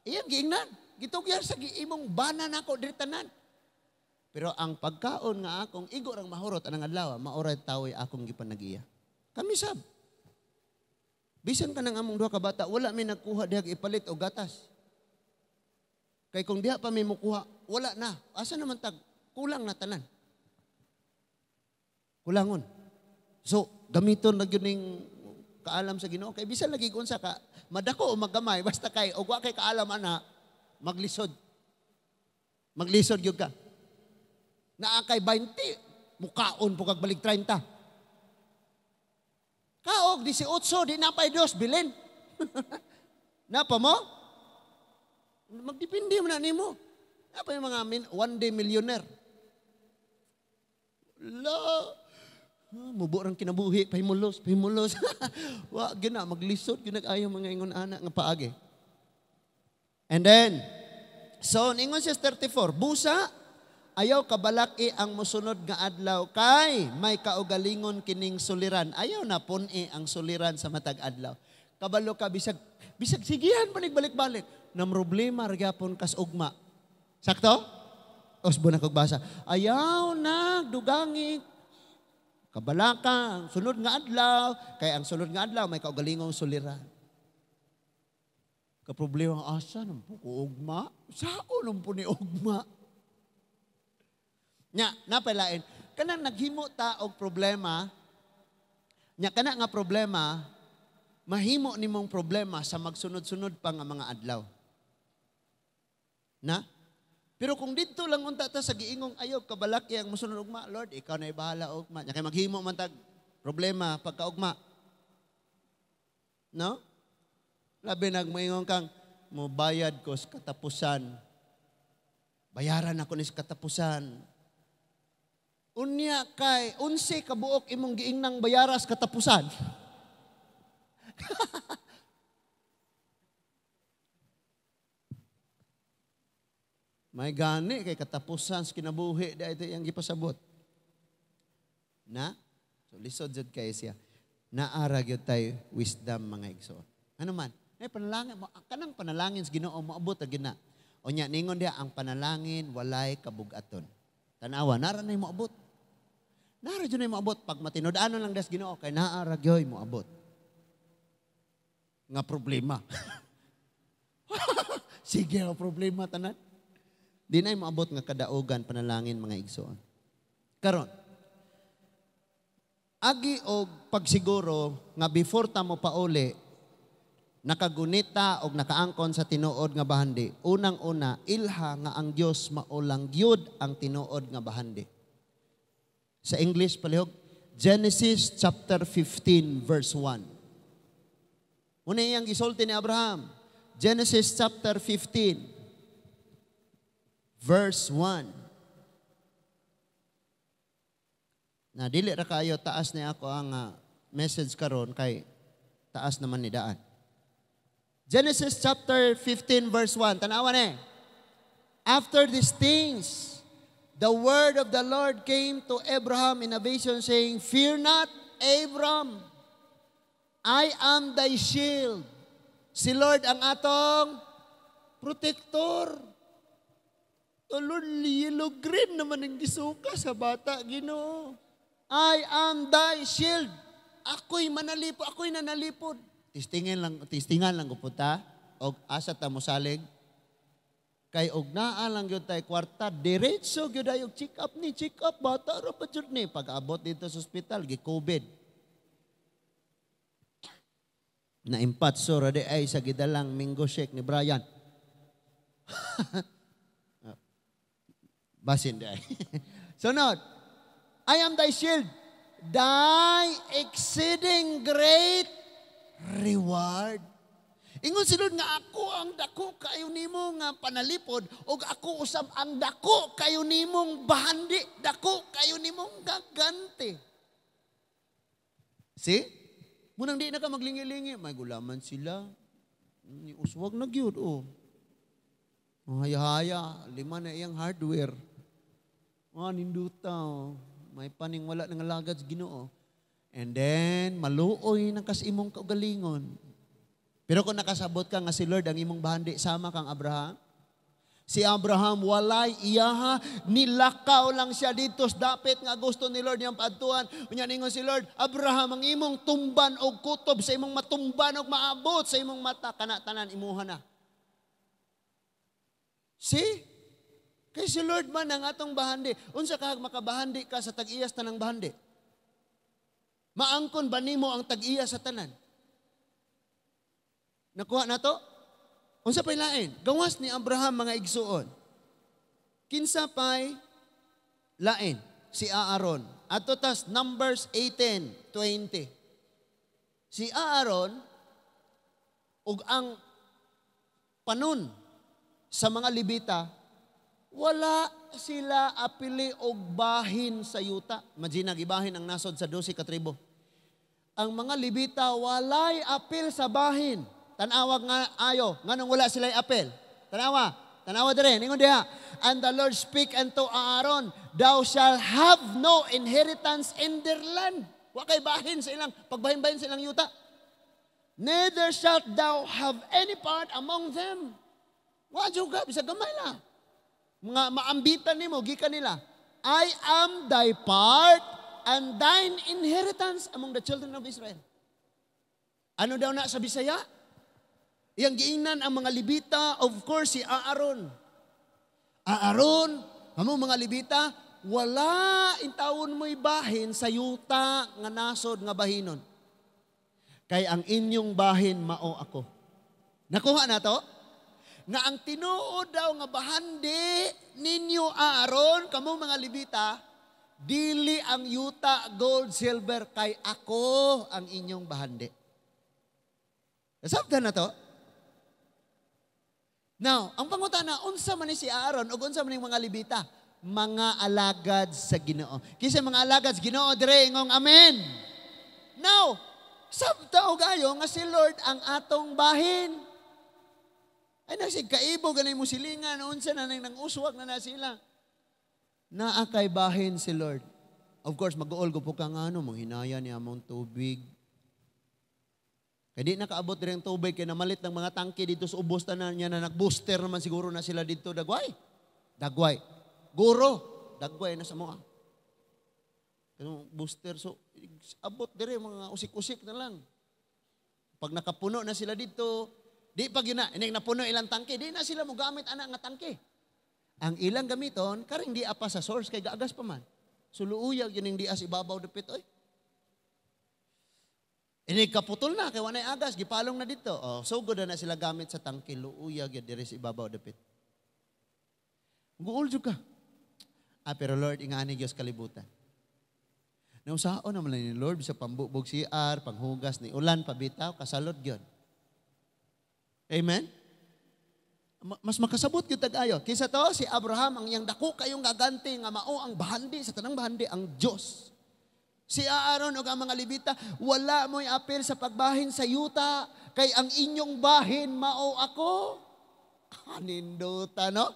Iyang giingnan, gitugyan sa imong bana nako diri tanan. Pero ang pagkaon nga akong igo rang mahurot anang adlaw, maoray tawoy akong gipanagiya. Kami sab. Bisan ka ng among duha ka bata, wala mi nagkuha diha ipalit og gatas. Kay kung diha pa mi mukuha, wala na. Asa naman tag kulang na tanan. Kulangon. So, gamiton na gyud ning kaalam sa Ginoo kay bisan lagi unsa ka madako o magamay, basta kay og wa kay kaalam ana, maglisod. Maglisod gyud ka. Naa kay 20, mukaon po kag balik 30. Kaog 18, di na pa'y dos, bilin. Napa mo? Magdepende mo na nimo. Napa yung mga one day millionaire. La, Mubo rang kinabuhi, pahimulos, pahimulos. Wa gina maglisod gyud ayaw mga ingon ana nga paagi. And then, so ningon siya 34, busa ayaw kabalaki ang mosunod nga adlaw kay may kaugalingon kining suliran. Ayaw na pun-i ang suliran sa matag adlaw. Kabalo ka bisag bisag sigihan pa balik-balik. Nam problema ra gyapon kas ugma. Sakto? Usbo na kog basa. Ayaw na dugangi kabalaka ang sunod nga adlaw kay ang sunod nga adlaw may kaugalingong suliran. Kaproblema ang asa nang po ko ugma. Sao nang po ni ugma? Nya, napalain. Kanang naghimo ta og problema, nya kana nga problema, mahimo nimong problema sa magsunod-sunod pa nga mga adlaw. Na? Pero kung didto lang unta ta sa giingong ayaw kabalaki ang mosunod ugma, Lord, ikaw na bahala ugma. Nya kay maghimo man tag problema pagkaugma. No? Labi nagmoingon kang mobayad ko sa katapusan. Bayaran ako ni sa katapusan. Unya kay unsi kabuok imong giingnang bayaras katapusan. May gani kay katapusan sa kinabuhi di ito iyang gipasabot. Na? So lisod jud kay siya. Naara gyud tay wisdom mga igsoon. Ano man? Eh, panalangin, kanang panalangin sa Ginoo moabot ra gyud na. Unya ningon diha ang panalangin walay kabugaton. Tan-awa, nara nay moabot. Nara jud nay moabot pag matinud-anon lang das Ginoo kay naa ra gyoy moabot. Nga problema. Sige ang problema tanan. Di nay moabot nga kadaugan panalangin mga igsoon. Karon, agi og pagsiguro nga before ta mo pauli nakagunita og nakaangkon sa tinuod nga bahandi. Unang-una, ilha nga ang Dios maulang gyud ang tinuod nga bahandi. Sa English palihog, Genesis chapter 15 verse 1. Una iyang gisulti ni Abraham. Genesis chapter 15 verse 1. Na dili ra kayo taas ni ako ang message karon kay taas naman ni daan. Genesis chapter 15 verse 1. Tanawa ni. After these things, the word of the Lord came to Abraham in a vision saying, "Fear not, Abram. I am thy shield." Si Lord ang atong protector. To Lord, yellow green naman ang gisuka sa bata, Ginoo. I am thy shield. Ako'y manalipod, ako'y nanalipod. Tistingan lang ko punta, og asa ta mosalig. Kay og naa lang gyud tay kwarta, diretso gyud ayo check up ni, check up bata ra pa jud ni. Pag-abot dito sa ospital, gi-COVID. Naimpatso ra di ay sa gidalang mango shake ni Brian. Basin di ay. Sunod, I am thy shield, thy exceeding great reward. Ingon si Lord nga ako ang dako kayo nimo nga panalipod ug ako usab ang dako kayo nimong bahandi, dako kayo nimong gaganti. See? Munang di na ka maglingi-lingi, may gulaman sila. Uswag na gyud oh. Haya-haya, lima na iyang hardware. Ah, ninduta oh. May paning wala nang alagad sa Ginoo. And then maluoy nang kas imong kaugalingon. Pero kung nakasabot ka nga si Lord ang imong bahandi, sama kang Abraham. Si Abraham walay iyaha, nilakaw lang siya dito sa dapit nga gusto ni Lord niyang paadtuan. Unya ningon si Lord, Abraham, ang imong tumban og kutob sa imong matumban og maabot sa imong mata, kana tanan imuha na. See? Kay si Lord man ang atong bahandi. Unsa ka makabahandi ka sa tag-iyas tanang bahandi? Maangkon ba nimo ang tag-iya sa tanan? Nakuha na to? Unsa pa'y lain? Gawas ni Abraham mga igsuon. Kinsa pa'y lain? Si Aaron. Ato tas Numbers 18:20. Si Aaron ug ang panon sa mga Levita Wala sila apili og bahin sa yuta. Imagine, gibahin ang nasod sa 12 ka tribo. Ang mga Levita walay apil sa bahin. Tanawag nga ayo, nganong wala sila apil? Tanawa, tanawa dire, ningon diha. "And the Lord speak unto Aaron, 'Thou shalt have no inheritance in their land.'" Wa kay bahin sa ilang, pagbahin-bahin sa ilang yuta. "Neither shalt thou have any part among them." Wa juga, bisag gamay lang. Mga maambitan nimo gikan nila. "I am thy part and thine inheritance among the children of Israel." Ano daw na sa Bisaya? Iyang giingnan ang mga Levita, of course, si Aaron. "Aaron, kamo mga Levita, wala intawon mo'y bahin sa yuta nga nasod nga bahinon. Kay ang inyong bahin mao ako." Nakuha na to? Nga ang tinuod daw nga bahandi ninyo, Aaron, kamo mga Levita, dili ang yuta, gold, silver, kay ako ang inyong bahandi. Nasabtan na to? Now, ang pangutana, unsa man ni si Aaron ug unsa man ni mga Levita? Mga alagad sa Ginoo. Kinsa mga alagad sa Ginoo dire, ingong amen. Now, sabta og ayo nga si Lord ang atong bahin. Ay nagsig kaibo ganay mo silingan, unsa na nang uswag na na sila. Naa kay bahin si Lord. Of course, mag-uol ko po ka nga ano, manghinaya niya among tubig. Kay di nakaabot rin ang tubig, kay namalit ng mga tangke dito sa ubos tanan niya na nag-booster naman siguro na sila dito. Dagway. Dagway. Guro. Dagway na sa mga. Kaya booster, so abot dire mga usik-usik na lang. Pag nakapuno na sila dito, di pag yun na, ining napuno ilang tangke, di na sila mo gamit ana nga tangke. Ang ilang gamiton, karing di pa sa source, kay gaagas pa man. So luuyag yun yung dias ibabaw dapit, oy. Ini kaputol na, kay wanay agas, gipalong na dito. Oh, so good na sila gamit sa tangke, luuyag yun diri sa ibabaw dapit. Guol jud ka. Ah, pero Lord, ingani Diyos kalibutan. Nausaon naman lang ni Lord, bisa pambubog CR, panghugas ni ulan, pabitaw, kasalod yun. Amen? Mas makasabot gyud tag-ayo. Kisa to, si Abraham, ang iyang dako kayong gaganti, nga mao ang bahandi, sa tanang bahandi, ang Diyos. Si Aaron ug ang mga Levita, wala mo'y apil sa pagbahin sa yuta, kay ang inyong bahin mao ako. Kaninduta, no?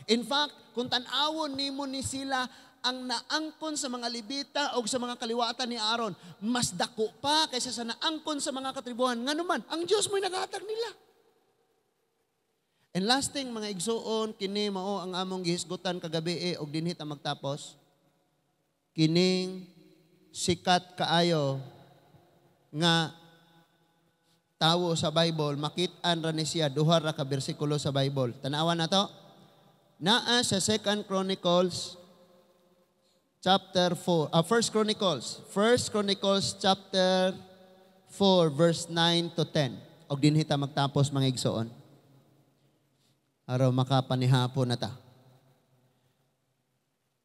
In fact, kung tan-awon nimo ni sila ang naangkon sa mga Levita o sa mga kaliwatan ni Aaron, mas dako pa kaysa sa naangkon sa mga katribuhan. Ngano man, ang Diyos mo'y naghatag nila. And last thing, mga igsuon, kini mao ang among gihisgutan kagabi eh, og dinhi ta magtapos. Kining sikat kaayo nga tawo sa Bible, makit-an ra ni siya duha ra ka bersikulo sa Bible. Tanawan na to. Naa sa Second Chronicles chapter 4, First Chronicles, First Chronicles chapter 4 verse 9 to 10. Og dinhi ta magtapos, mga igsoon. Araw makapanihapon na ta.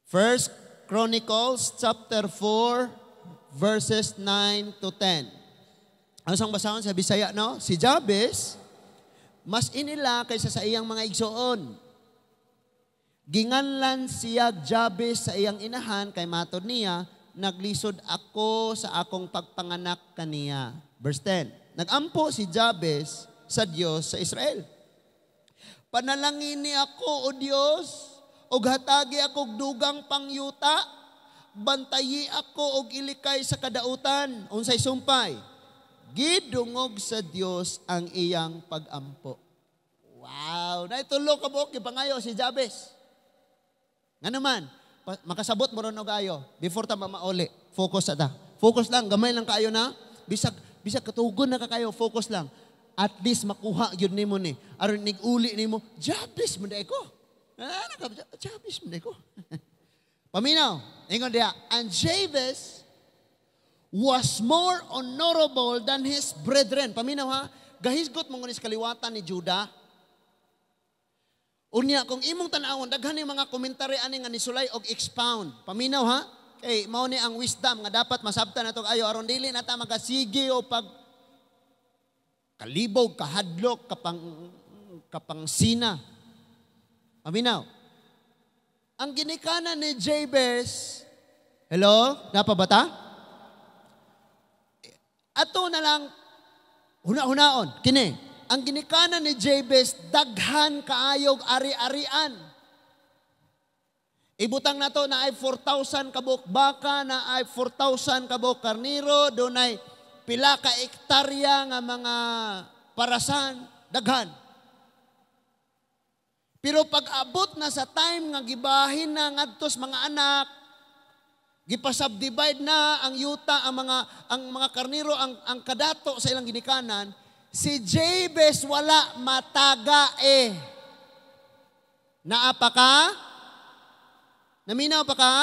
First Chronicles chapter 4 verses 9 to 10. Ang sang basahon sa Bisaya, no? Si Jabez, mas inila kaysa sa iyang mga igsoon. Ginganlan siya Jabez sa iyang inahan kay matod niya, "Naglisod ako sa akong pagpanganak kaniya." Verse 10. Nagampo si Jabez sa Dios sa Israel. "Panalangini ako, O Dios, og hatagi ako dugang pangyuta, bantayi ako og ilikay sa kadautan." Unsay sumpay? Gidungog sa Dios ang iyang pagampo. Wow! Naitulo ka buok gipangayo si Jabez. Nga naman, makasabot mo ron og ayo before ta mamauli. Focus sa ta. Focus lang, gamay lang kaayo na. Bisag bisag katugon na ka kayo, focus lang. At least makuha gyud nimo ni. Aron nig-uli nimo, Jabez man ko. Ah, naka Jabez man ko. Paminaw, ingon diha, "And Jabez was more honorable than his brethren." Paminaw ha, gahisgot mo ngunit sa kaliwatan ni Judah. Unya, kung imong tan-awon, daghan ni mga komentary ani nga nisulay og expound. Paminaw ha? Kay mao ni ang wisdom nga dapat masabtan nato ayo aron dili na ta magasige o pag kalibog, kahadlok, kapangsina. Paminaw. Ang ginikanan ni Jabez, hello? Naa pa ba ta? Ato na lang, huna-hunaon, kini, ang ginikanan ni Jabez, daghan kaayog ari-arian. Ibutang nato naay 4,000 kabuok baka, naay 4,000 kabuok karniro, dunay pila ka ektarya nga mga parasan, daghan. Pero pag abot na sa time nga gibahin na ngadto sa mga anak, gipasubdivide na ang yuta, ang mga karniro, ang kadato sa ilang ginikanan, si Jabez wala mataga eh. Naa pa ka? Naminaw pa ka?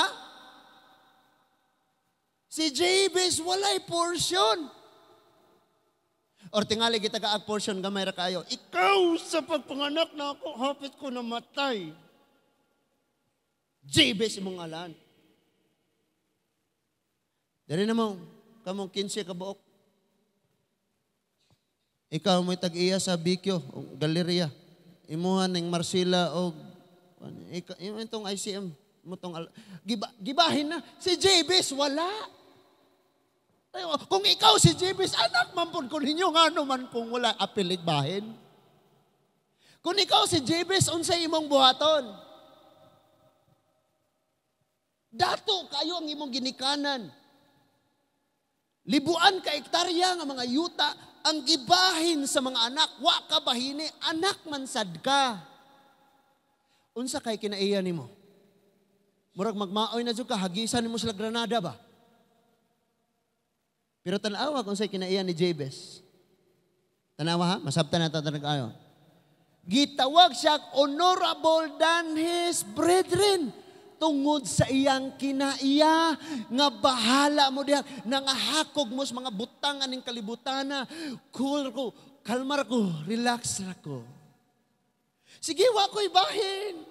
Si Jabez walay portion. Or tingali kita kaag portion gamay ra kayo. Ikaw sa pagpanganak na ako, hapit ko namatay. Jabez imong ngalan. Diri na mo, kamong 15 ka buok. Ikaw mo'y tag-iya sa Bikyo, o Galleria. Imuha ning Marcela o ikaw, itong ICM, mo tong gibahin na. Si Jabez wala. Ay, kung ikaw si Jabez, anak man pud ko ninyo, ngano man kung wala apilig bahin. Kung ikaw si Jabez, unsay imong buhaton? Dato kayo ang imong ginikanan. Libuan ka ektarya nga mga yuta ang gibahin sa mga anak. Wa ka bahini, anak man sad ka. Unsa kay kinaiya nimo? Murag magmaoy na jud ka, hagisan nimo sila granada ba? Pero tanawa kung unsay kinaiya ni Jabez. Tanawa ha, masabtan na ito ayon. Gitawag siya honorable than his brethren tungod sa iyang kinaiya nga bahala mo diha, nangahakog mo sa mga butang aning kalibutana. Cool ko, kalmar ko, relax ra ko. Sige, wa ko'y bahin.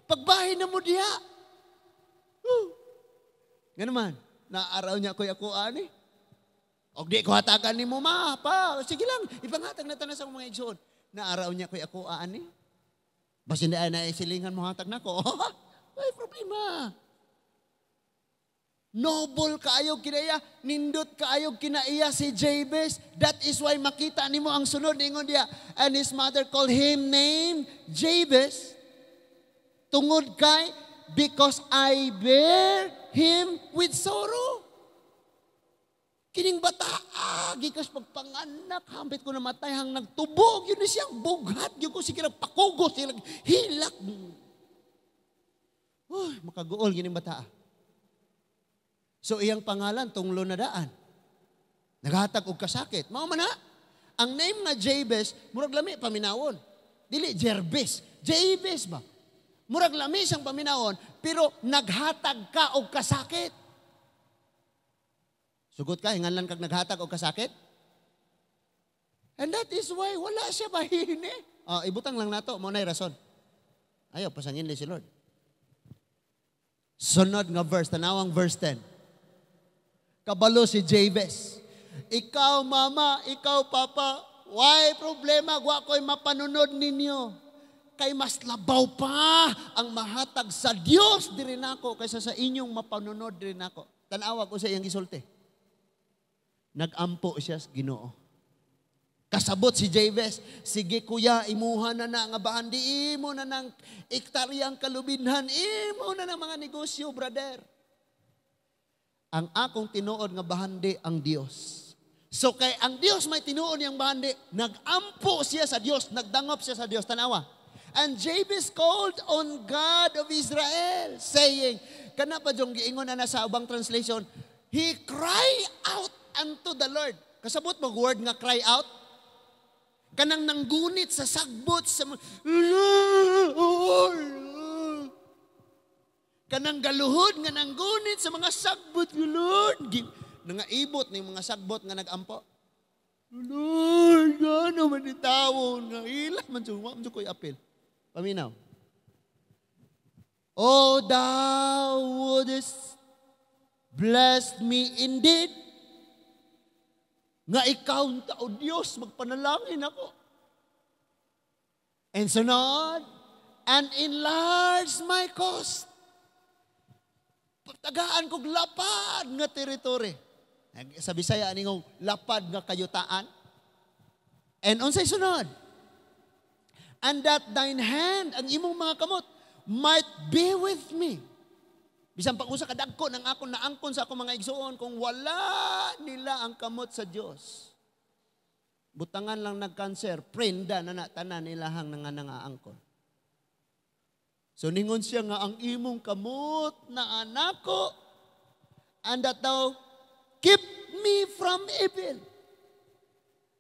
Pagbahin na mo diha. Woo. Nga naman, naaraw niya ko'y ako ani. Og di ko hatagan nimo ma, pa. Sige lang, ipanghatag na tanan sa mga igsoon. Naaraw niya ko'y ako ani. Basin na na silingan mo hatag nako. Ay, problema. Noble kaayo kinaiya, nindot kaayo kinaiya si Jabez. That is why makita nimo ang sunod ingon diya. And his mother called him name Jabez. Tungod kay because I bear him with sorrow. Kining bata, gikas pagpanganak, hambit ko namatay, hang nagtubog, yun siyang bughat, yun ko sige nagpakugos, sige hilak. Uy, makaguol gining bata. So iyang pangalan, tunglo na daan. Naghatag og kasakit. Mao man na. Ang name nga Jabez, murag lami paminawon. Dili Jerbes, Jabez ba? Murag lami siyang paminawon, pero naghatag ka og kasakit. Sugot ka, hinganlan kag naghatag og kasakit? And that is why wala siya bahini. Oh, ibutang lang nato, mao na'y rason. Ayaw, pasangin si Lord. Sunod nga verse, tanawang verse 10. Kabalo si Jabez. Ikaw mama, ikaw papa, why problema, wa ko'y mapanunod ninyo. Kay mas labaw pa ang mahatag sa Dios diri nako kaysa sa inyong mapanunod diri nako. Tanawa ko sa iyang gisulti. Nagampo siya sa Ginoo. Kasabot si Jabez, sige kuya, imuha na na nga bahandi, imo na ng ektaryang kalubinhan, imo na ng mga negosyo, brother. Ang akong tinuod nga bahandi ang Dios. So kay ang Dios may tinuod niyang bahandi, nagampo siya sa Dios, nagdangop siya sa Dios. Tanawa. And Jabez called on God of Israel, saying, kana pa jung giingon na sa ubang translation, he cried out unto the Lord. Kasabot mo word nga cry out? Kanang nanggunit sa sagbot sa kanang galuhod nga nanggunit sa mga sagbot, Lord. Nangaibot ni mga sagbot nga nagampo. Lord, gano man ni tawo nga ila man jud wa man jud ko'y apil. Paminaw. Oh, thou wouldest bless me indeed. Nga ikaw ta, o Diyos, magpanalangin ako. And sunod, and enlarge my coast. Tagaan kog lapad nga teritoryo. Sa Bisaya ningong lapad nga kayutaan. And unsay sunod? And that thine hand, ang imong mga kamot, might be with me. Bisan pag usa kadagko ng akong naangkon sa akong mga igsuon, kung wala nila ang kamot sa Dios, butangan lang nagkanser, prenda na na tanan nilahang nanganangaangkon. So ningon siya nga ang imong kamot na anako, and that thou keep me from evil,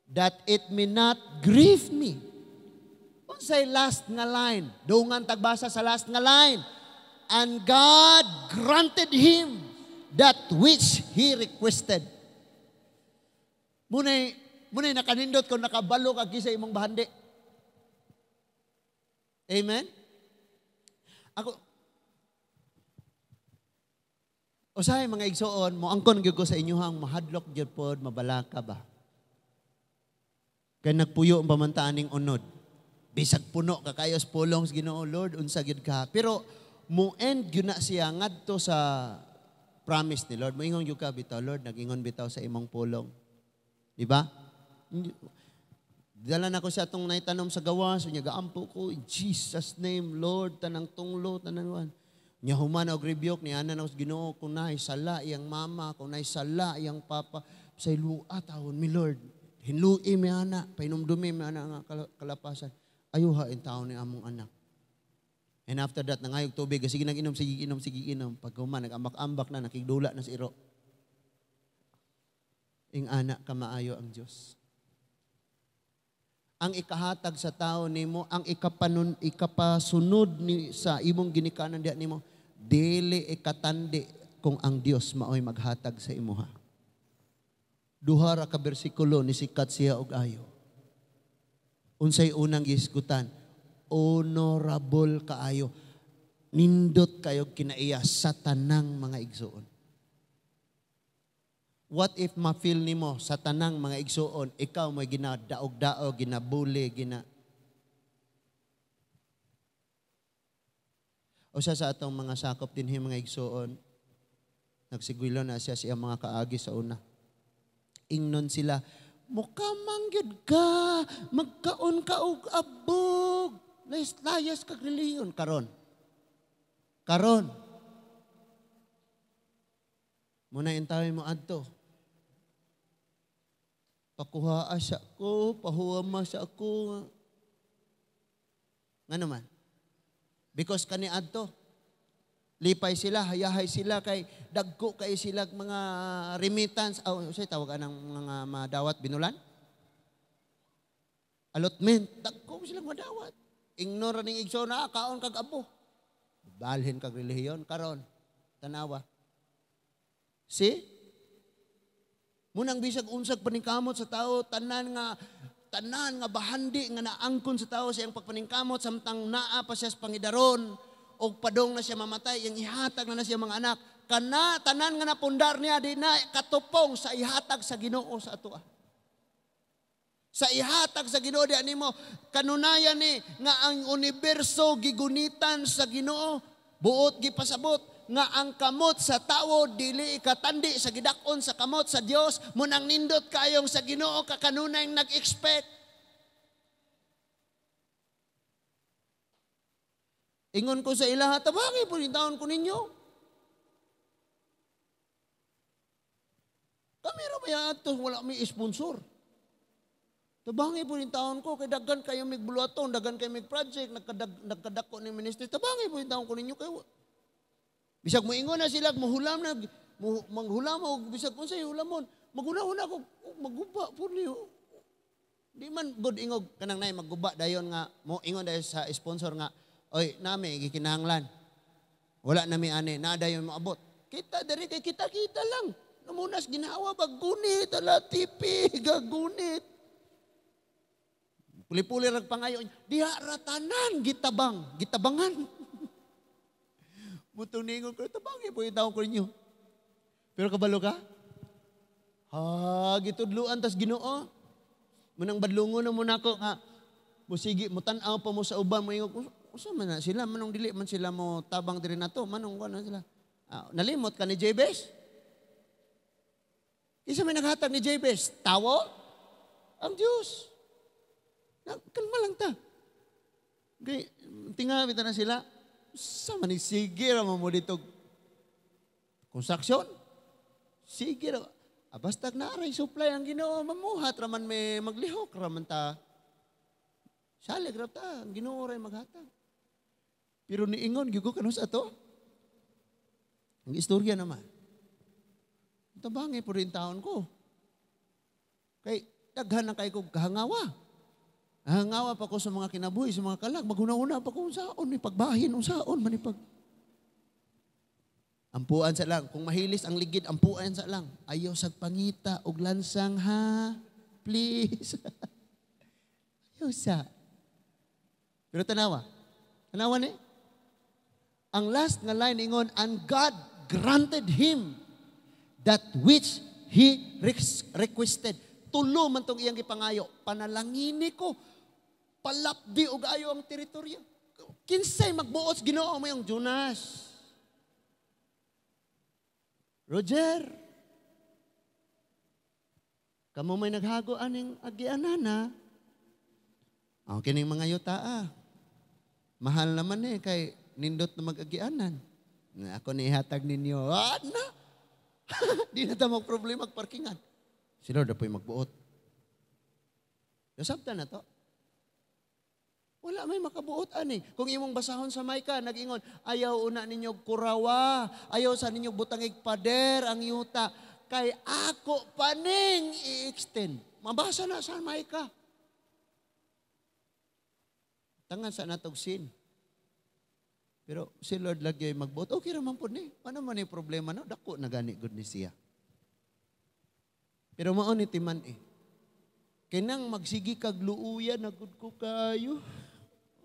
that it may not grieve me. Unsay last nga line? Dungan tagbasa sa last nga line. And God granted him that which he requested. Munay nakanindot kung nakabalo ka sa imong bahandi. Amen? Ako, usahay mga igsoon, moangkon gyud ko sa inyohang mahadlok gyud pod, mabalaka ba? Kay nagpuyo ang pamantaan ning unod. Bisag puno ka kayo sa pulong sa Ginoo, Lord, unsa gyud ka. Pero mo end gyud na siya ngadto sa promise ni Lord. Moingon gyud ka bitaw, Lord, nagingon bitaw sa imong pulong. Di ba? Dala na ko siya atong naitanom sa gawas, unya gaampo ko, in Jesus name, Lord, tanang tunglo, tanan wan. Nya human og rebuke ni ana na Ginoo kung naay sala iyang mama, kung naay sala iyang papa, sa ilua tawon mi Lord. Hinlui mi ana, pahinumdumi mi ana nga kalapasan. Ayuha in taon ni among anak. And after that, nangayog tubig, sige nag-inom, sige inom, sige inom. Pag human, nag-ambak-ambak na, nakigdula na sa iro. Ing ana ka maayo ang Diyos. Ang ikahatag sa tao nimo, ang ikapasunod ni sa imong ginikanan diha nimo, dili ikatandi kung ang Dios maoy maghatag sa imuha. Duha ra ka bersikulo ni sikat siya og ayo. Unsay unang gisgutan? Honorable kaayo. Nindot kayo kinaiya sa tanang mga igsuon. What if ma-feel nimo sa tanang mga igsuon, ikaw may ginadaog-daog, ginabuli, gina... Usa sa atong mga sakop dinhi mga igsuon, nagsigwilo na siya sa mga kaagi sa una. Ingnon sila, mukha mangyud ka, magkaon ka og abog, layas kag reliyon karon. Karon. Muna intawin mo adto. Pakuha siya ko, pahuwa siya ako. Nga naman? Because kani adto, lipay sila, hayahay sila, kay dagko kay sila mga remittance. Oh, unsay tawag anang mga madawat binulan? Allotment. Dagko silang madawat. Ignore ning igsoon na, kaon kag abo. Balhin kag relihiyon karon. Tanawa. See? Munang bisag unsag paningkamot sa tao, tanan nga bahandi nga naangkon sa tao sa iyang pagpaningkamot samtang naa pa siya sa pangidaron og padong na siya mamatay, iyang ihatag na siya mga anak. Kana tanan nga napundar niya di na katupong sa ihatag sa Ginoo sa atoa. Sa ihatag sa Ginoo di animo kanunayan ni nga ang universo gigunitan sa Ginoo, buot gipasabot nga ang kamot sa tawo dili ikatandi sa gidak-on sa kamot sa Dios, munang nindot kayong sa Ginoo ka kanunay nag-expect. Ingon ko sa ilaha, tabangi po ni taon ko ninyo. Kami ra ba ato wala may sponsor. Tabangi po ni taon ko kay daghan kayo mig buluhaton, daghan kayo mig project, nagkadako ni ministry. Tabangi po ni taon ko ninyo kayo. Bisag moingon na sila, muhulam na, manghulam o bisag unsay hulamon, maghuna-huna ko, maguba po niyo. Di man good ingog kanang nay magguba dayon nga mo ingon dayon sa sponsor nga, oy nami gikinahanglan. Wala nami ani, naa dayon moabot. Kita diri kay kita-kita lang. Namunas ginawa ba gunit ala tipi gagunit. Puli-puli rag pangayo, diha ra tanan gitabang, gitabangan. Mutong ningon ko, tabangi po yung taong ko ninyo. Pero kabalo ka? Ha, gitudluan tas Ginoo. Munang badlungon na muna ko nga, musigi, mutan-aw pa mo sa uban, mo ingon, usa man na sila, manong dili man sila mo tabang diri na to, manong kuan na sila. Nalimot ka ni Jabez? Kinsa may naghatag ni Jabez? Tawo? Ang Diyos. Na, kalma lang ta. Okay, tinga na sila. Sa man ni sige ra mo dito construction. Sige ra. Basta naaray supply ang Ginoo, mamuhat ra man may maglihok ra man ta. Salig ra ta, ang Ginoo ray maghatag. Pero niingon gyud ko kanus ato. Ang istorya naman. Tabangi po rin taon ko. Kay daghan na kay kog kahangawa. Hangawa pa ko sa mga kinabuhi, sa mga kalag. Maghuna-huna pa ko unsaon ni pagbahin, unsaon man ni pag. Ampuan sa lang. Kung mahilis ang ligid, ampuan sa lang. Ayaw sa pangita og lansang ha. Please. Ayaw sa. Pero tanawa. Tanawa ni. Ang last nga line ingon, "And God granted him that which he requested." Tulo man tong iyang gipangayo. Panalangini ko, palapdi og ayo ang teritoryo. Kinsay magbuot, Ginoo mo yung Jonas. Roger, kamo may naghago aning agianana. Ang kining mga yuta ah. Mahal naman eh kay nindot na mag-agianan. Ako ni ihatag ninyo. Ah, na. Di na ta problema parkingan. Si Lord apoy magbuot. Nasabtan na to. Wala may makabuot ani. Kung imong basahon sa Micah, nag-ingon, "Ayaw una ninyo kurawa, ayaw sa ninyo butangig pader ang yuta, kay ako paning i-extend." Mabasa na sa Micah. Tangan sa natog sin. Pero si Lord lagi ay magbuot. Okay raman po ni. Ano man yung problema no? Dako na gani gud ni siya. Pero mao ni timan eh. Kinang magsigi kag luuyan na gud ko kayo.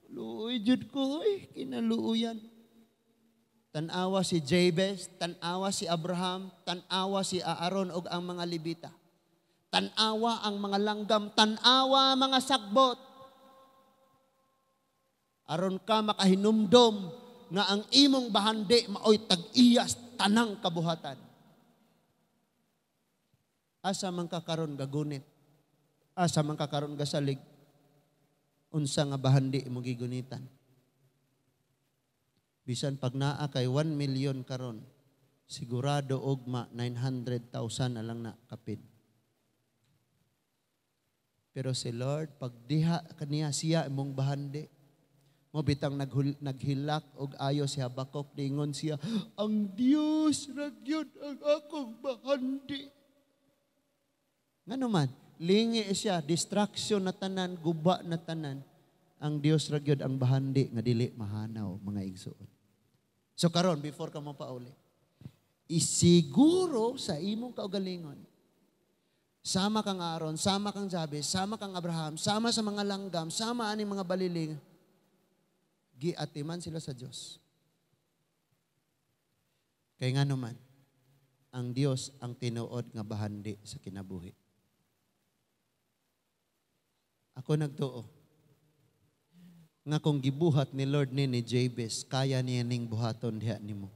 Luoy jud ko oy, kinaluuyan. Tan-awa si Jabez, tan-awa si Abraham, tan-awa si Aaron ug ang mga Levita. Tan-awa ang mga langgam, tan-awa mga sagbot. Aron ka makahinumdom nga ang imong bahandi maoy tag-iyas tanang kabuhatan. Asa man ka karon gagunit? Asa man ka karon gasalig? Unsa nga bahandi imong gigunitan? Bisan pag naa kay 1 million karon, sigurado ugma 900,000 na lang na kapin. Pero si Lord, pag diha kaniya siya imong bahandi, mo bitang naghilak og ayo si Habakuk, dingon siya, "Ang Dios ra gyud ang akong bahandi." Ngano man, lingi siya, distraction na tanan, guba na tanan. Ang Dios ra gyud ang bahandi nga dili mahanaw, mga igsuon. So karon, before ka mapauli, isiguro sa imong kaugalingon, sama kang Aaron, sama kang Jabez, sama kang Abraham, sama sa mga langgam, sama aning mga baliling, giatiman sila sa Dios. Kay nga naman, ang Dios ang tinuod nga bahandi sa kinabuhi. Ako nagtuo nga kung gibuhat ni Lord ni Jabez, kaya niya ning buhaton diha nimo.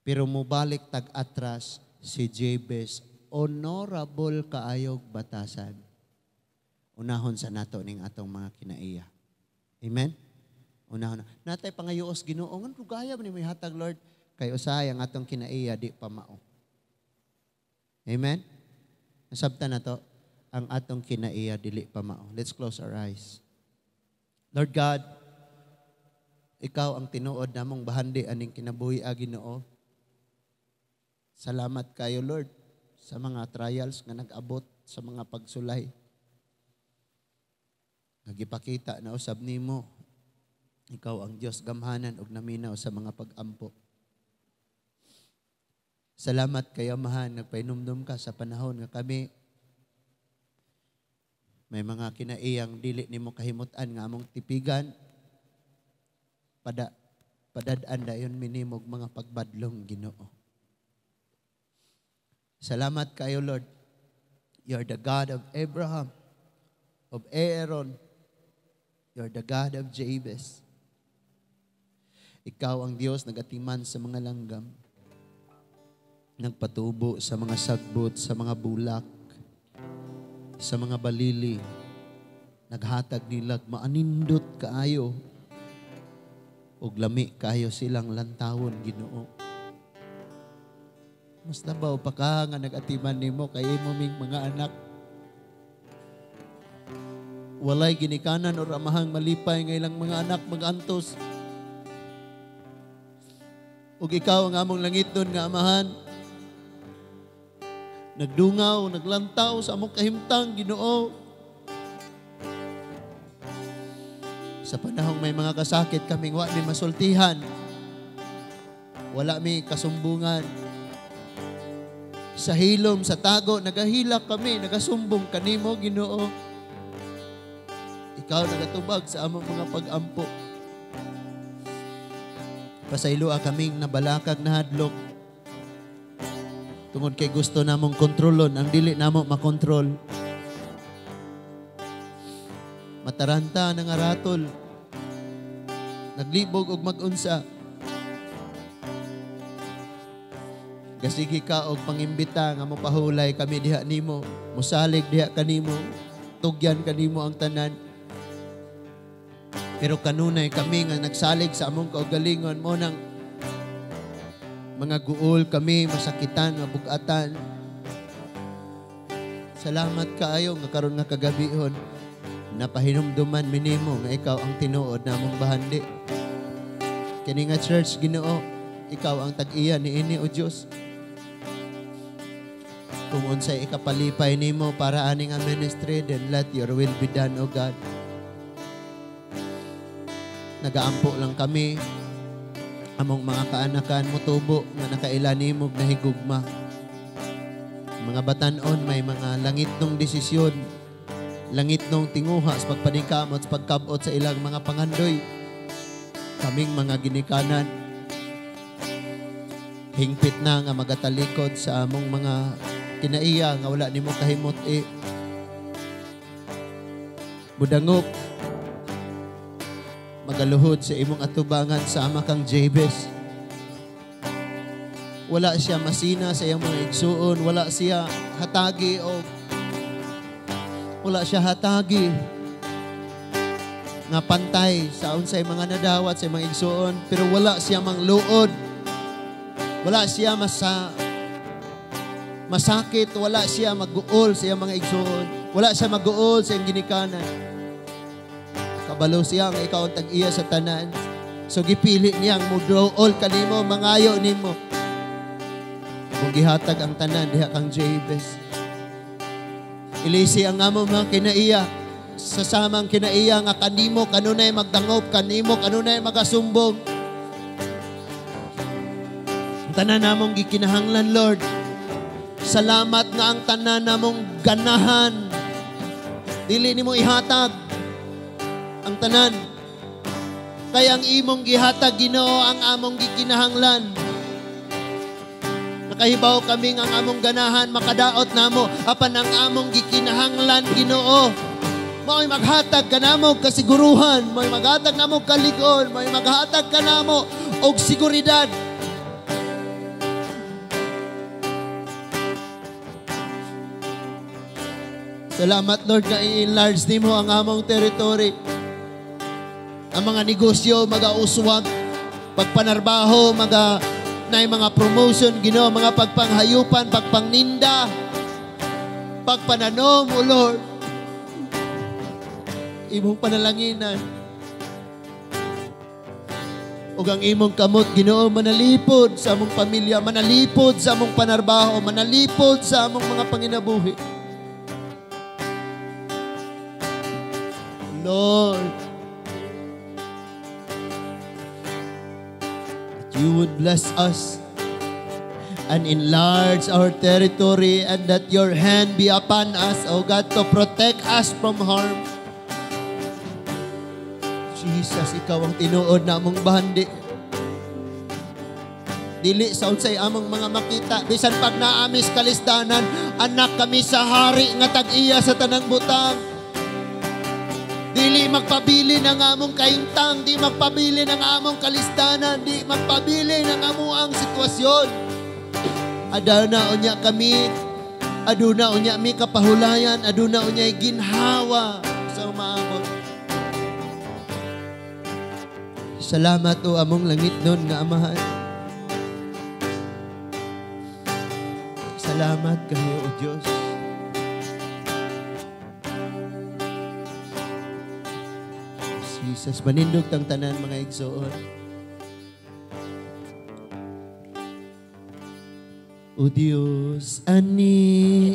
Pero mobalik tag atras si Jabez, honorable kaayog batasan. Unahon sa nato ning atong mga kinaiya. Amen? Unahon na. Natay pangayos Ginoo ngan gaya man ni may hatag, Lord, kay usahay ang atong kinaiya di pa mao. Amen? Nasabtan na to, ang atong kinaiya dili pa mao. Let's close our eyes. Lord God, ikaw ang tinuod namong bahandi aning kinabuhi, a Ginoo. Salamat kayo, Lord, sa mga trials nga nag-abot, sa mga pagsulay. Nagipakita na usab nimo ikaw ang Dios gamhanan ug naminaw sa mga pag-ampo. Salamat kay Amahan, nagpainumdum ka sa panahon nga kami may mga kinaiyang dili nimo kahimutan nga among tipigan padad-an dayon minimog mga pagbadlong, Ginoo. Salamat kayo, Lord. You're the God of Abraham, of Aaron. You're the God of Jabez. Ikaw ang Dios nagatiman sa mga langgam, nagpatubo sa mga sagbot, sa mga bulak, sa mga balili, naghatag nilag maanindot kaayo ug lami kaayo silang lantawon, Ginoo. Mas labaw pa ka nga nagatiman nimo kay imo ming mga anak. Walay ginikanan o ramahang malipay nga ilang mga anak magantos. Ug ikaw ang among langitnon nga amahan, nagdungaw, naglantaw sa among kahimtang, Ginoo. Sa panahong may mga kasakit kaming wa mi masultihan, wala mi kasumbungan. Sa hilom, sa tago, nagahilak kami, nagasumbong kanimo, Ginoo. Ikaw nagatubag sa among mga pag-ampo. Pasayloa kaming nabalakag na hadlok. Tungod kay gusto namong kontrolon, ang dili namo makontrol. Mataranta nga ratol, naglibog og magunsa. Gasigi ka og pangimbita nga mopahulay kami diha nimo, mosalig diha kanimo, tugyan kanimo ang tanan. Pero kanunay kami nga nagsalig sa among kaugalingon mo nang mga guol kami, masakitan, mabugatan. Salamat kaayo nga karon nga kagabihon napahinumduman minimo nga ikaw ang tinuod namong bahandi. Kini nga church, Ginoo, ikaw ang tag-iya niini, O Dios. Kung unsay ikapalipay nimo para ani nga ministry, then let your will be done, O God. Nagaampo lang kami, among mga kaanakan motubo nga nakaila nimo nahigugma. Mga batan-on may mga langit nung desisyon, langit nung tinguha sa pagpaningkamot, sa pagkabot sa ilang mga pangandoy. Kaming mga ginikanan, hingpit na nga magatalikod sa among mga kinaiya nga wala nimo kahimot e. Budangop, magaluhod sa imong atubangan sama kang Jabez. Wala siya masina sa iyang mga igsuon, wala siya hatagi o wala siya hatagi nga pantay sa unsay mga nadawat sa mga igsuon, pero wala siya mangluod. Wala siya masakit, wala siya maguol sa iyang mga igsuon, wala siya maguol sa iyang ginikanan. Kabalo siya nga ikaw ang tag-iya sa tanan. So gipili niyang muduol kanimo, mangayo nimo. Kung gihatag ang tanan diha kang Jabez. Ilisi ang among mga kinaiya sa samang kinaiya nga kanimo kanunay magdangop, kanimo kanunay magasumbong. Ang tanan namong gikinahanglan, Lord. Salamat nga ang tanan namong ganahan dili nimo ihatag ang tanan. Kaya ang imong gihatag, Ginoo, ang among gikinahanglan. Nakahibaw kami ang among ganahan makadaot namo, apan ang among gikinahanglan, Ginoo, mao'y maghatag kanamo kasiguruhan, mao'y maghatag namo kalig-on, mao'y maghatag kanamo og siguridad. Salamat, Lord, nga i-enlarge nimo ang among territory. Ang mga negosyo magauswag, pagpanarbaho, maga na mga promotion, Ginoo, mga pagpanghayupan, pagpangninda, pagpananom, O Lord. Imong panalanginan. Ug ang imong kamot, Ginoo, manalipod sa among pamilya, manalipod sa among panarbaho, manalipod sa among mga panginabuhi. Lord, that you would bless us and enlarge our territory, and that your hand be upon us, O God, to protect us from harm. Jesus, ikaw ang tinuod na among bahandi. Dili sa unsay among mga makita, bisan pag naamis kalisdanan, anak kami sa hari nga tag-iya sa tanang butang. Dili magpabilin ang among kahimtang, di magpabilin ang among kalisdanan, di magpabilin ang amuang sitwasyon. Aduna unya kami, aduna unya mi kapahulayan, aduna unya ginhawa sa umaabot. Salamat o among langitnon nga Amahan. Salamat kayo o Diyos. Jesus, manindog tang tanan mga igsoon. O Diyos, ani